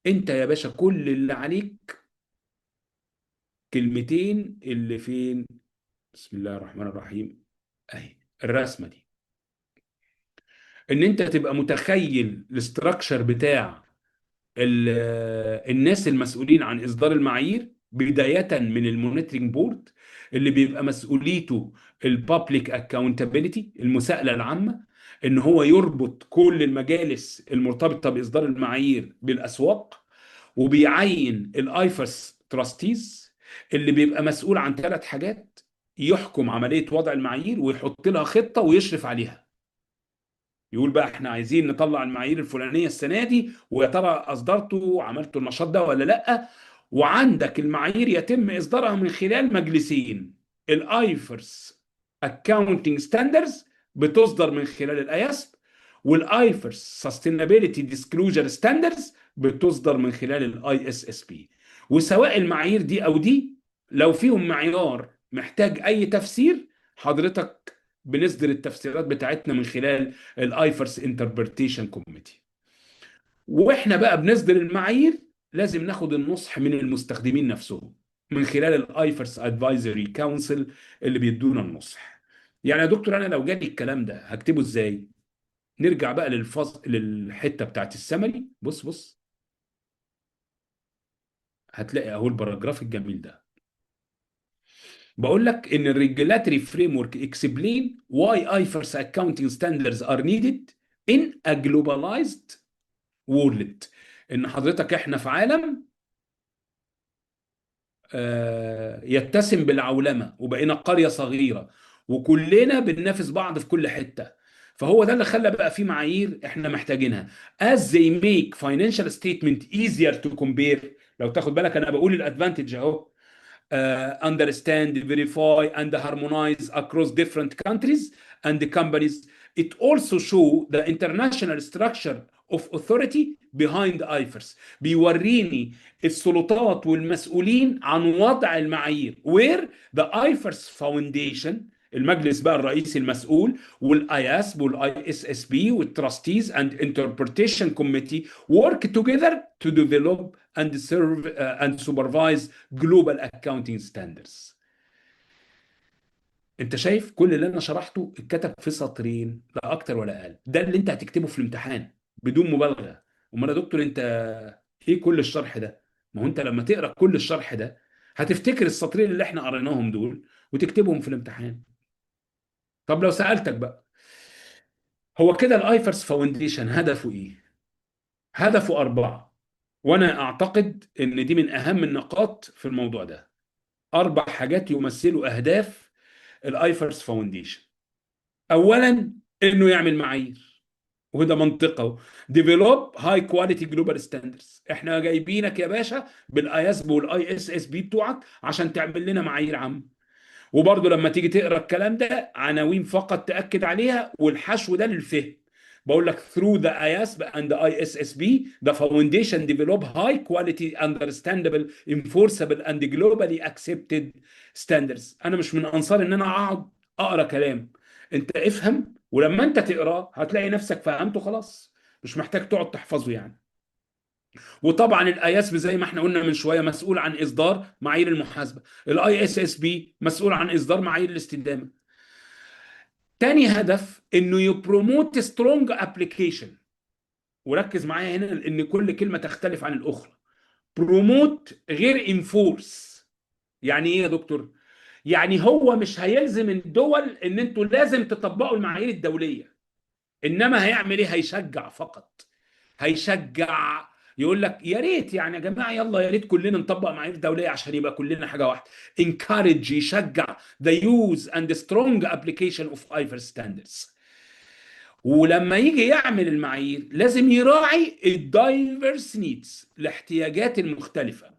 انت يا باشا كل اللي عليك كلمتين اللي فين؟ بسم الله الرحمن الرحيم، اهي الرسمة دي، ان انت تبقى متخيل ال structure بتاع الناس المسؤولين عن اصدار المعايير، بداية من ال monitoring board اللي بيبقى مسؤوليته ال public accountability، المساءلة العامة، ان هو يربط كل المجالس المرتبطة باصدار المعايير بالاسواق، وبيعين ال IFRS trustees اللي بيبقى مسؤول عن 3 حاجات: يحكم عملية وضع المعايير ويحط لها خطه ويشرف عليها، يقول بقى احنا عايزين نطلع المعايير الفلانية السنة دي، ويا ترى اصدرته وعملتوا النشاط ده ولا لا. وعندك المعايير يتم اصدارها من خلال مجلسين: ال IFRS Accounting Standards بتصدر من خلال ال IASB، وال IFRS Sustainability Disclosure Standards بتصدر من خلال ال ISSB. وسواء المعايير دي او دي، لو فيهم معيار محتاج اي تفسير، حضرتك بنصدر التفسيرات بتاعتنا من خلال ال IFRS Interpretation Committee. واحنا بقى بنصدر المعايير لازم ناخد النصح من المستخدمين نفسهم من خلال ال IFRS Advisory Council اللي بيدونا النصح. يعني يا دكتور انا لو جالي الكلام ده هكتبه ازاي؟ نرجع بقى للفصل، للحتة بتاعت السمري. بص بص، هتلاقي اهو ال paragraph الجميل ده، بقول لك ان ال regulatory framework explain why IFRS accounting standards are needed in a globalized world. ان حضرتك احنا في عالم يتسم بالعولمه، وبقينا قرية صغيرة وكلنا بننافس بعض في كل حتة، فهو ده اللي خلى بقى في معايير احنا محتاجينها. as they make financial statement easier to compare. لو تاخد بالك انا بقول ال advantage اهو، understand, verify and harmonize across different countries and the companies. It also show the international structure of authority behind IFRS. بيوريني السلطات والمسؤولين عن وضع المعايير، where the IFRS Foundation المجلس بقى الرئيسي المسؤول، وال IASB وال ISSB وال trustees and interpretation committee work together to develop and serve and supervise global accounting standards. انت شايف كل اللي انا شرحته اتكتب في سطرين، لا اكتر ولا اقل. ده اللي انت هتكتبه في الامتحان بدون مبالغه. امال يا دكتور انت ايه كل الشرح ده؟ ما هو انت لما تقرا كل الشرح ده هتفتكر السطرين اللي احنا قريناهم دول وتكتبهم في الامتحان. طب لو سالتك بقى، هو كده ال IFRS Foundation هدفه ايه؟ هدفه اربعه، وانا اعتقد ان دي من اهم النقاط في الموضوع ده. اربع حاجات يمثلوا اهداف ال IFRS Foundation. اولا انه يعمل معايير، وده منطقة، develop high quality global standards. احنا جايبينك يا باشا بال IASB وال ISSB بتوعك عشان تعمل لنا معايير عامه. وبرضه لما تيجي تقرا الكلام ده، عناوين فقط تاكد عليها، والحشو ده للفهم. بقول لك through the IASB and the ISSB the foundation develop high quality، understandable، enforceable and globally accepted standards. انا مش من انصار ان انا اقعد اقرا كلام، انت افهم، ولما انت تقراه هتلاقي نفسك فهمته خلاص، مش محتاج تقعد تحفظه يعني. وطبعا ال IASB زي ما احنا قلنا من شوية مسؤول عن اصدار معايير المحاسبه، ال ISSB مسؤول عن اصدار معايير الاستدامه. تاني هدف انه ي promote strong application، وركز معايا هنا لان كل كلمة تختلف عن الاخرى. promote غير enforce. يعني ايه يا دكتور؟ يعني هو مش هيلزم الدول ان انتوا لازم تطبقوا المعايير الدوليه، انما هيعمل ايه؟ هيشجع فقط. هيشجع، يقول لك يا ريت يعني يا جماعه، يلا يا ريت كلنا نطبق معايير دولية عشان يبقى كلنا حاجة واحده. encourage، يشجع the use and strong application of IFRS standards. ولما يجي يعمل المعايير لازم يراعي ال diverse needs، الاحتياجات المختلفه،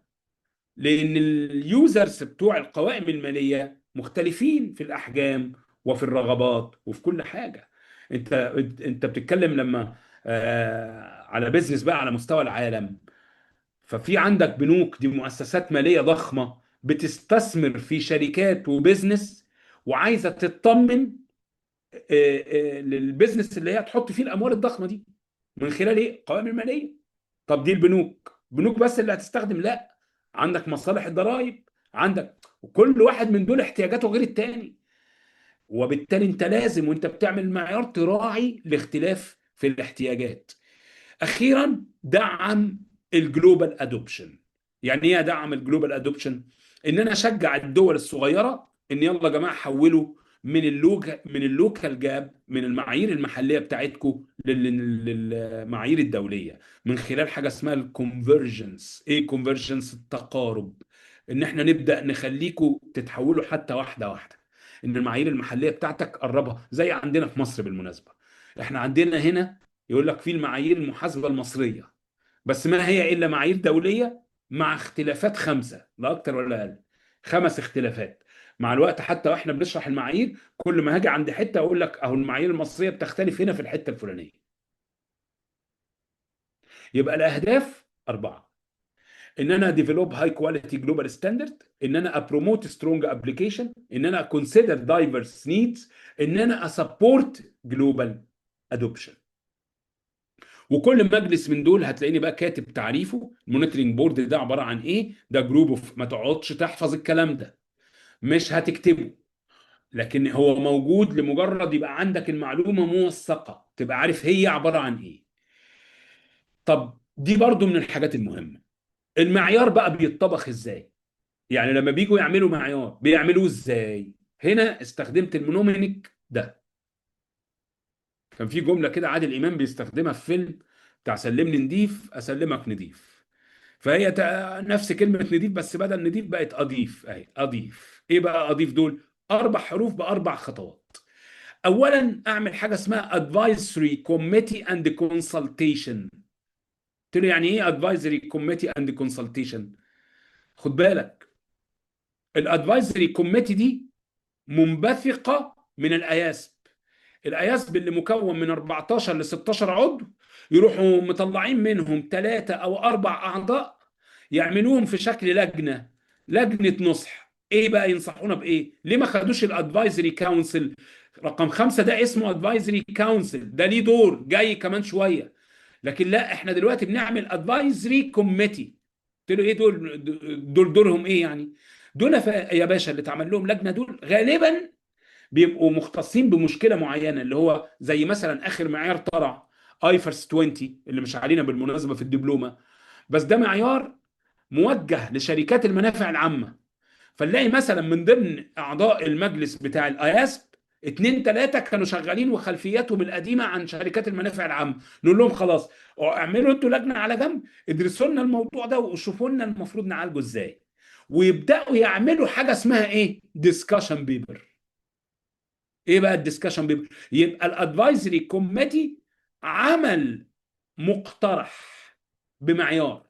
لان ال users بتوع القوائم المالية مختلفين في الاحجام وفي الرغبات وفي كل حاجه. انت بتتكلم لما على business بقى على مستوى العالم، ففي عندك بنوك، دي مؤسسات ماليه ضخمة بتستثمر في شركات و business، وعايزه تطمن لل business اللي هي تحط فيه الاموال الضخمة دي من خلال ايه؟ القوائم المالية. طب دي البنوك، بنوك بس اللي هتستخدم؟ لا، عندك مصالح الضرائب، عندك، وكل واحد من دول احتياجاته غير التاني، وبالتالي انت لازم وانت بتعمل معيار تراعي الاختلاف في الاحتياجات. اخيرا دعم ال global adoption. يعني ايه ادعم ال global adoption؟ ان انا اشجع الدول الصغيرة ان يلا يا جماعة حولوا من ال local GAAP، من المعايير المحلية بتاعتكم للمعايير الدوليه، من خلال حاجة اسمها ال convergence. ايه convergence؟ التقارب، ان احنا نبدا نخليكم تتحولوا حتى واحدة واحده، ان المعايير المحلية بتاعتك قربها. زي عندنا في مصر بالمناسبه، احنا عندنا هنا يقول لك في المعايير المحاسبة المصريه، بس ما هي الا معايير دولية مع اختلافات خمسه، لا اكتر ولا اقل، خمس اختلافات. مع الوقت حتى واحنا بنشرح المعايير، كل ما هاجي عند حتة اقول لك اهو المعايير المصرية بتختلف هنا في الحتة الفلانية. يبقى الاهداف اربعه: ان انا develop high quality global standard، ان انا ا promote strong application، ان انا consider diverse needs، ان انا ا support global adoption. وكل مجلس من دول هتلاقيني بقى كاتب تعريفه. ال monitoring board ده عبارة عن ايه؟ ده group of، ما تقعدش تحفظ الكلام ده، مش هتكتبه، لكن هو موجود لمجرد يبقى عندك المعلومة موثقه، تبقى عارف هي عبارة عن ايه. طب دي برضو من الحاجات المهمه. المعيار بقى بيتطبخ ازاي؟ يعني لما بيجوا يعملوا معيار بيعملوه ازاي؟ هنا استخدمت ال mnemonic ده. كان في جملة كده عادل امام بيستخدمها في فيلم بتاع سلمني نضيف اسلمك نضيف، فهي نفس كلمة نضيف، بس بدل نضيف بقت اضيف. اهي اضيف. ايه بقى اضيف؟ دول اربع حروف باربع خطوات. اولا اعمل حاجة اسمها advisory committee and consultation. قلت له يعني ايه advisory committee and consultation؟ خد بالك، ال advisory committee دي منبثقه من ال IASB. ال IASB اللي مكون من 14 ل 16 عضو، يروحوا مطلعين منهم ثلاثة او اربع اعضاء يعملوهم في شكل لجنه، لجنة نصح. ايه بقى ينصحونا بايه؟ ليه ما خدوش ال advisory council رقم 5؟ ده اسمه advisory council، ده ليه دور جاي كمان شويه. لكن لا، احنا دلوقتي بنعمل advisory committee. قلت له ايه دول؟ دول دورهم ايه يعني؟ دول يا باشا اللي اتعمل لهم لجنة دول غالبا بيبقوا مختصين بمشكلة معينه، اللي هو زي مثلا اخر معيار طلع IFRS 20، اللي مش علينا بالمناسبة في الدبلومه، بس ده معيار موجه لشركات المنافع العامه. فنلاقي مثلا من ضمن اعضاء المجلس بتاع ال IASB اتنين تلاتة كانوا شغالين وخلفياتهم القديمة عن شركات المنافع العامه، نقول لهم خلاص اعملوا انتوا لجنة على جنب، ادرسوا لنا الموضوع ده وشوفوا لنا المفروض نعالجه ازاي، ويبداوا يعملوا حاجة اسمها ايه؟ discussion paper. ايه بقى ال discussion paper؟ يبقى ال advisory committee عمل مقترح بمعيار،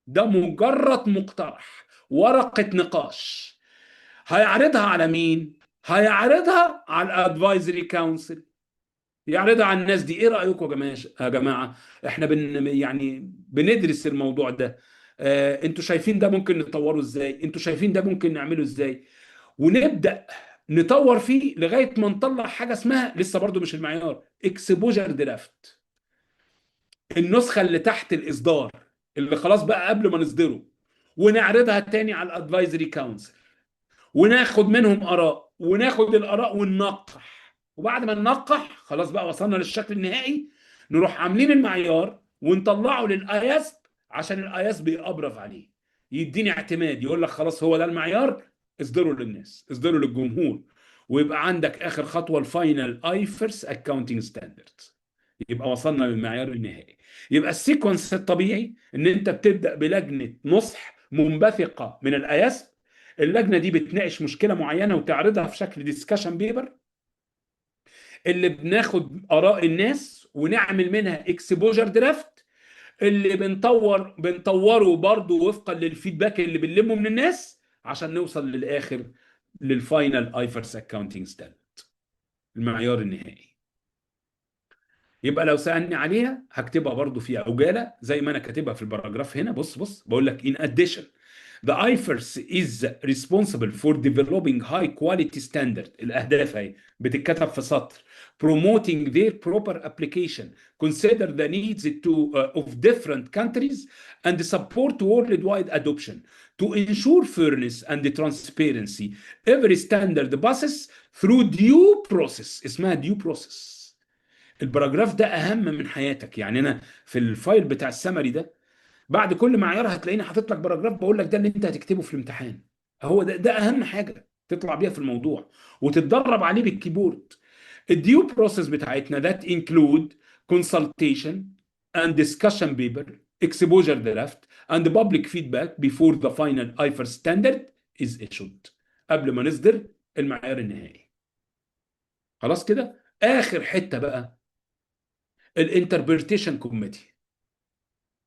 ده مجرد مقترح، ورقة نقاش، هيعرضها على مين؟ هيعرضها على ال advisory council، يعرضها على الناس دي. ايه رايكم يا جماعة؟ يا جماعة احنا يعني بندرس الموضوع ده، انتوا شايفين ده ممكن نطوره ازاي؟ انتوا شايفين ده ممكن نعمله ازاي؟ ونبدا نطور فيه لغاية ما نطلع حاجة اسمها، لسه برضو مش المعيار، exposure draft، النسخة اللي تحت الاصدار، اللي خلاص بقى قبل ما نصدره، ونعرضها تاني على ال advisory council وناخد منهم اراء، وناخد الاراء وننقح، وبعد ما ننقح خلاص بقى وصلنا للشكل النهائي، نروح عاملين المعيار ونطلعه لل IASB عشان ال IASB ي approve عليه، يديني اعتماد، يقول لك خلاص هو ده المعيار، اصدره للناس، اصدره للجمهور. ويبقى عندك اخر خطوة ال final IFRS accounting standards، يبقى وصلنا للمعيار النهائي. يبقى ال sequence الطبيعي ان انت بتبدا بلجنه نصح منبثقه من ال IASB، اللجنة دي بتناقش مشكلة معينة وتعرضها في شكل discussion paper، اللي بناخد اراء الناس ونعمل منها exposure draft، اللي بنطوره برضه وفقا لل feedback اللي بنلمه من الناس، عشان نوصل للاخر لل final IFRS accounting standard، المعيار النهائي. يبقى لو سالني عليها هكتبها برضو في عجالة زي ما انا كاتبها في ال paragraph هنا. بص بص، بقول لك in addition the IFRS is responsible for developing high quality standard. الأهداف اهي بتتكتب في سطر. promoting their proper application, consider the needs of different countries and support worldwide adoption to ensure fairness and transparency. Every standard passes through due process. اسمها due process. ال paragraph ده اهم من حياتك. يعني انا في ال file بتاع السمري ده بعد كل معيار هتلاقيني حاطط لك paragraph بقول لك ده اللي انت هتكتبه في الامتحان. هو ده اهم حاجة تطلع بيها في الموضوع وتتدرب عليه بال keyboard. ال due process بتاعتنا that include consultation and discussion paper, exposure draft and public feedback before the final IFRS standard is issued. قبل ما نصدر المعيار النهائي. خلاص كده؟ اخر حتة بقى ال interpretation committee.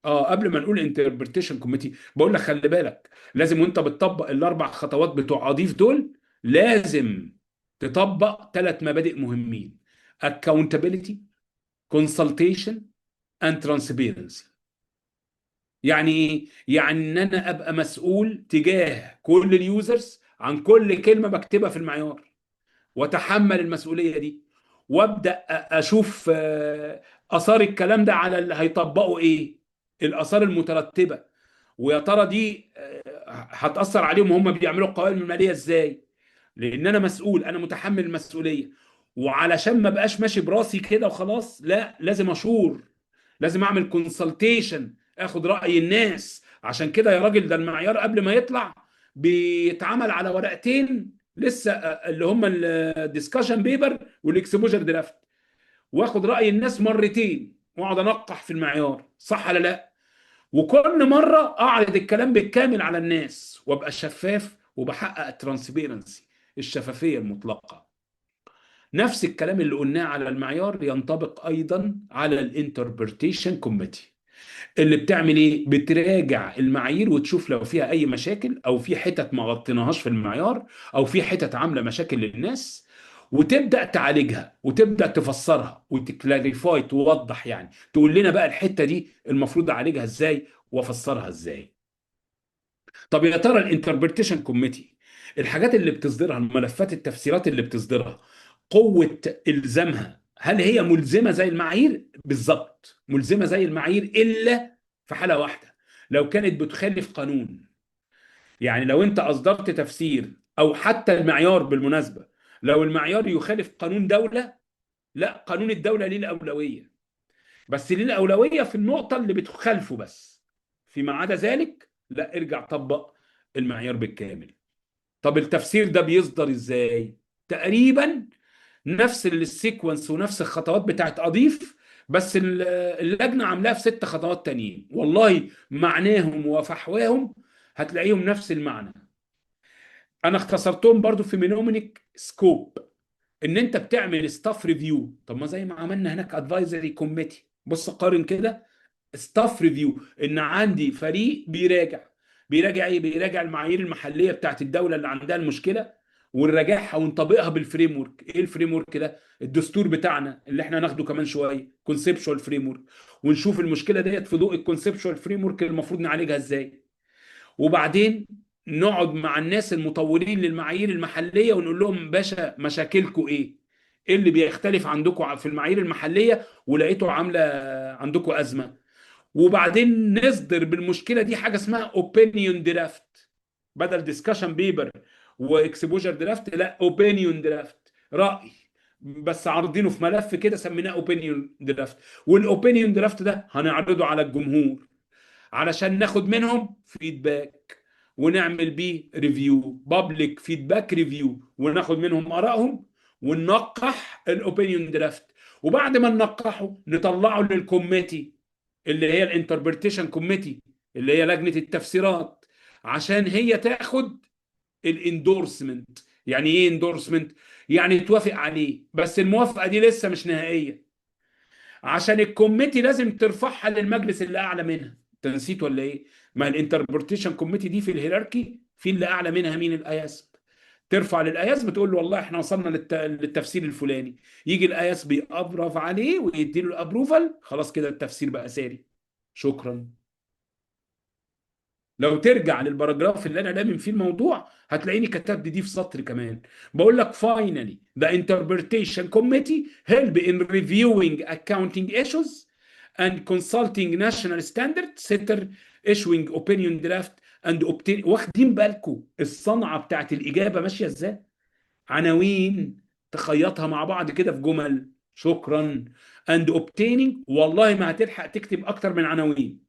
قبل ما نقول interpretation committee بقول لك خلي بالك، لازم وانت بتطبق الاربع خطوات بتوع اضيف دول لازم تطبق ثلاث مبادئ مهمين: accountability، consultation and transparency. يعني ايه؟ يعني ان انا ابقى مسؤول تجاه كل ال users عن كل كلمة بكتبها في المعيار، واتحمل المسؤولية دي، وابدا اشوف اثار الكلام ده على اللي هيطبقوا ايه، الاثار المترتبة، ويا ترى دي هتاثر عليهم وهم بيعملوا القوائم المالية ازاي، لان انا مسؤول، انا متحمل المسؤولية. وعلشان ما بقاش ماشي براسي كده وخلاص، لا، لازم اشور، لازم اعمل consultation، اخد راي الناس. عشان كده يا راجل ده المعيار قبل ما يطلع بيتعمل على ورقتين لسه، اللي هم ال discussion paper وال exposure draft، واخد راي الناس مرتين واقعد انقح في المعيار، صح ولا لا؟ وكل مرة اعرض الكلام بالكامل على الناس وابقى شفاف وبحقق transparency، الشفافية المطلقه. نفس الكلام اللي قلناه على المعيار ينطبق ايضا على ال interpretation committee، اللي بتعمل ايه؟ بتراجع المعايير وتشوف لو فيها اي مشاكل، او في حتت ما غطيناهاش في المعيار، او في حتت عامله مشاكل للناس، وتبدا تعالجها وتبدا تفسرها وت clarify، توضح، يعني تقول لنا بقى الحتة دي المفروض اعالجها ازاي وافسرها ازاي. طب يا ترى ال interpretation committee الحاجات اللي بتصدرها، الملفات التفسيرات اللي بتصدرها، قوة الزامها هل هي ملزمة زي المعايير؟ بالظبط ملزمة زي المعايير، الا في حاله واحدة، لو كانت بتخالف قانون. يعني لو انت اصدرت تفسير او حتى المعيار، بالمناسبة لو المعيار يخالف قانون دولة، لا، قانون الدولة ليه الاولوية، بس ليه الاولوية في النقطة اللي بتخالفه بس، فيما عدا ذلك لا، ارجع طبق المعيار بالكامل. طب التفسير ده بيصدر ازاي؟ تقريبا نفس ال sequence ونفس الخطوات بتاعت اضيف، بس اللجنة عاملاها في 6 خطوات تانيين، والله معناهم وفحواهم هتلاقيهم نفس المعنى. انا اختصرتهم برضو في mnemonic scope، ان انت بتعمل staff review. طب ما زي ما عملنا هناك advisory committee، بص قارن كده، staff review ان عندي فريق بيراجع، بيراجع ايه؟ بيراجع المعايير المحلية بتاعت الدولة اللي عندها المشكلة، ونراجعها ونطبقها بال framework. ايه ال framework ده؟ الدستور بتاعنا اللي احنا هناخده كمان شوية، conceptual framework، ونشوف المشكلة ديت في ضوء ال conceptual framework المفروض نعالجها ازاي. وبعدين نقعد مع الناس المطورين للمعايير المحلية ونقول لهم باشا مشاكلكم ايه؟ ايه اللي بيختلف عندكم في المعايير المحلية ولقيتوا عامله عندكم ازمة؟ وبعدين نصدر بالمشكلة دي حاجة اسمها opinion draft، بدل discussion paper و exposure draft، لا opinion draft، راي بس عارضينه في ملف كده سميناه opinion draft. وال opinion draft ده هنعرضه على الجمهور علشان ناخد منهم feedback ونعمل بيه review، public feedback review، وناخد منهم ارائهم وننقح ال opinion draft. وبعد ما ننقحه نطلعه لل committee اللي هي ال interpretation committee اللي هي لجنة التفسيرات، عشان هي تاخد ال endorsement. يعني ايه endorsement؟ يعني توافق عليه، بس الموافقة دي لسه مش نهائية، عشان ال committee لازم ترفعها للمجلس اللي اعلى منها. انت نسيت ولا ايه؟ ما ال interpretation committee دي في ال hierarchy في اللي اعلى منها مين؟ ال IASB. ترفع لل IASB تقول له والله احنا وصلنا للتفسير الفلاني، يجي ال IASB ي approve عليه ويدي له ال approval، خلاص كده التفسير بقى ساري. شكرا. لو ترجع لل paragraph اللي انا لامم فيه الموضوع هتلاقيني كتبت دي في سطر كمان، بقول لك finally the interpretation committee help in reviewing accounting issues and consulting national standard setter issuing opinion draft and obtain. واخدين بالكم الصنعة بتاعت الاجابة ماشية ازاي؟ عناوين تخيطها مع بعض كده في جمل. شكرا. and obtaining، والله ما هتلحق تكتب اكتر من عناوين،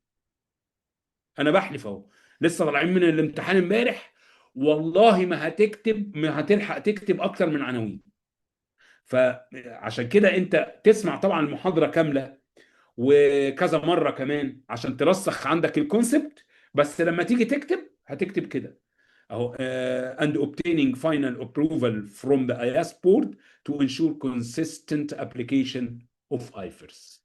انا بحلف اهو، لسه طالعين من الامتحان امبارح، والله ما هتكتب، ما هتلحق تكتب اكتر من عناوين. فعشان كده انت تسمع طبعا المحاضرة كاملة وكذا مرة كمان عشان ترسخ عندك ال concept، بس لما تيجي تكتب هتكتب كده اهو، and obtaining final approval from the IASB board to ensure consistent application of IFRS.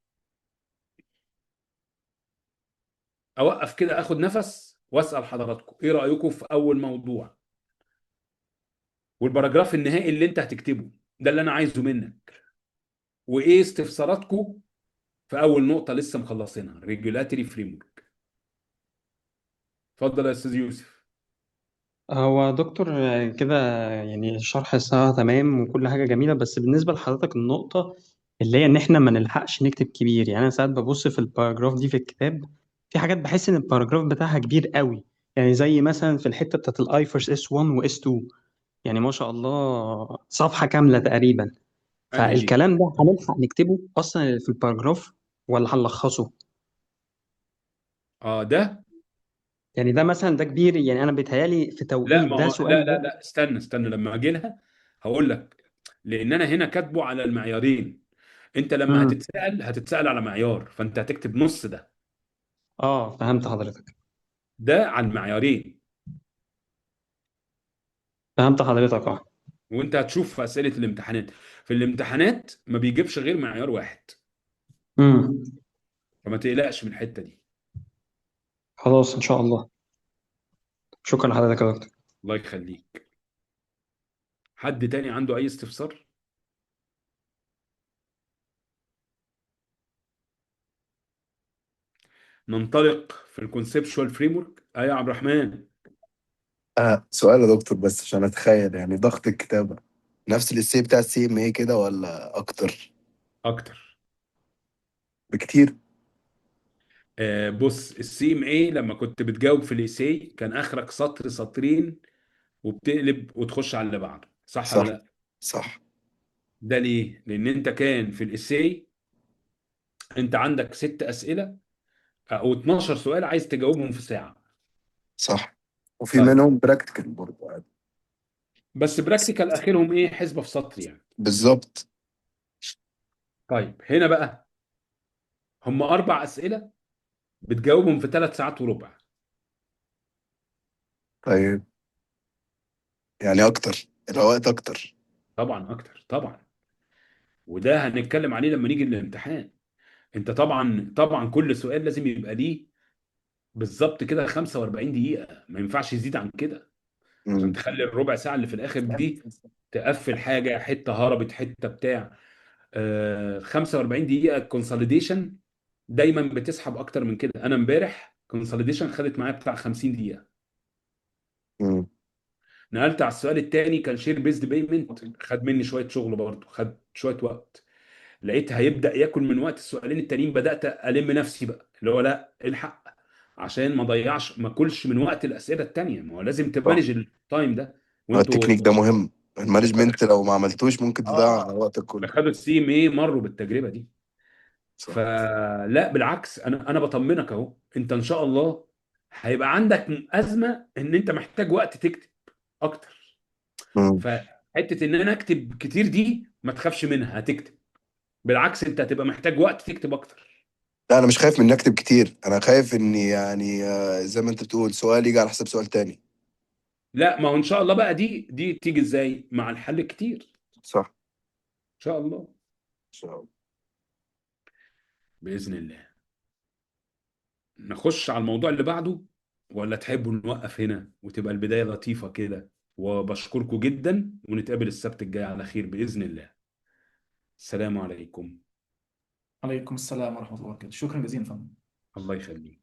اوقف كده اخد نفس واسال حضراتكم ايه رايكم في اول موضوع وال paragraph النهائي اللي انت هتكتبه ده اللي انا عايزه منك، وايه استفساراتكم في اول نقطة لسه مخلصينها regulatory framework. اتفضل يا استاذ يوسف. هو دكتور كده يعني الشرح الصراحة تمام وكل حاجة جميلة، بس بالنسبة لحضرتك النقطة اللي هي إن إحنا ما نلحقش نكتب كبير، يعني أنا ساعات ببص في ال paragraph دي في الكتاب، في حاجات بحس إن ال paragraph بتاعها كبير قوي، يعني زي مثلا في الحتة بتاعت ال IFRS S 1 و S 2، يعني ما شاء الله صفحة كاملة تقريبا. انهي دي؟ فالكلام ده هنلحق نكتبه أصلا في ال paragraph ولا هنلخصه؟ اه ده يعني ده مثلا ده كبير، يعني أنا بيتهيألي في لا توقيت ما ده هو لا سؤال لا ده. لا استنى استنى لما اجي لها هقول لك، لان انا هنا كاتبه على المعيارين. انت لما هتتسال هتتسال على معيار، فانت هتكتب نص ده. اه فهمت حضرتك. ده على المعيارين. فهمت حضرتك اه. وانت هتشوف في اسئلة الامتحانات، في الامتحانات ما بيجيبش غير معيار واحد. فما تقلقش من الحتة دي. خلاص ان شاء الله. شكرا لحضرتك يا دكتور. الله يخليك. حد تاني عنده اي استفسار؟ ننطلق في ال conceptual framework. ايوه يا عبد الرحمن. سؤال يا دكتور، بس عشان اتخيل يعني ضغط الكتابة، نفس ال essay بتاع ال CMA كده ولا اكتر؟ اكتر. بكتير. بص، ال CMA لما كنت بتجاوب في ال essay كان اخرك سطر سطرين وبتقلب وتخش على اللي بعده، صح ولا صح. لا؟ صح. ده ليه؟ لان انت كان في ال essay انت عندك 6 اسئلة او 12 سؤال عايز تجاوبهم في ساعة. صح، وفي طيب منهم practical برضه عادي. بس practical اخرهم ايه؟ حسبه في سطر يعني. بالظبط. طيب هنا بقى هم 4 اسئلة بتجاوبهم في 3 ساعات وربع. طيب يعني اكتر، الوقت اكتر. طبعا اكتر طبعا، وده هنتكلم عليه لما نيجي الامتحان. انت طبعا طبعا كل سؤال لازم يبقى ليه بالظبط كده 45 دقيقة، ما ينفعش يزيد عن كده، عشان تخلي الربع ساعة اللي في الآخر دي تقفل حاجة، حتة هربت حتة بتاع. 45 دقيقة consolidation دايما بتسحب أكتر من كده. أنا امبارح consolidation خدت معايا بتاع 50 دقيقة. نقلت على السؤال الثاني كان share based payment، خد مني شوية شغل برضه، خد شوية وقت. لقيت هيبدأ ياكل من وقت السؤالين التانيين، بدأت ألم نفسي بقى، اللي هو لا الحق عشان ما ضيعش ما كلش من وقت الأسئلة التانية. ما هو لازم صح. ت manage ال time ده. هو وانتوا التكنيك ده مهم، ال management لو ما عملتوش ممكن تضيع وقتك اللي كله. خدوا ال CMA مروا بالتجربة دي. صح. فلا بالعكس، انا بطمنك اهو، انت ان شاء الله هيبقى عندك ازمة ان انت محتاج وقت تكتب اكتر. فحته ان انا اكتب كتير دي ما تخافش منها، هتكتب. بالعكس انت هتبقى محتاج وقت تكتب اكتر. لا، انا مش خايف من اني اكتب كتير، انا خايف اني يعني زي ما انت بتقول سؤال يجي على حساب سؤال تاني. لا ما هو ان شاء الله بقى دي تيجي ازاي مع الحل كتير. صح. ان شاء الله. ان شاء الله. باذن الله. نخش على الموضوع اللي بعده ولا تحبوا نوقف هنا وتبقى البداية لطيفة كده؟ وبشكركم جدا، ونتقابل السبت الجاي على خير بإذن الله. السلام عليكم. عليكم السلام ورحمة الله وبركاته، شكرا جزيلا فندم. الله يخليك.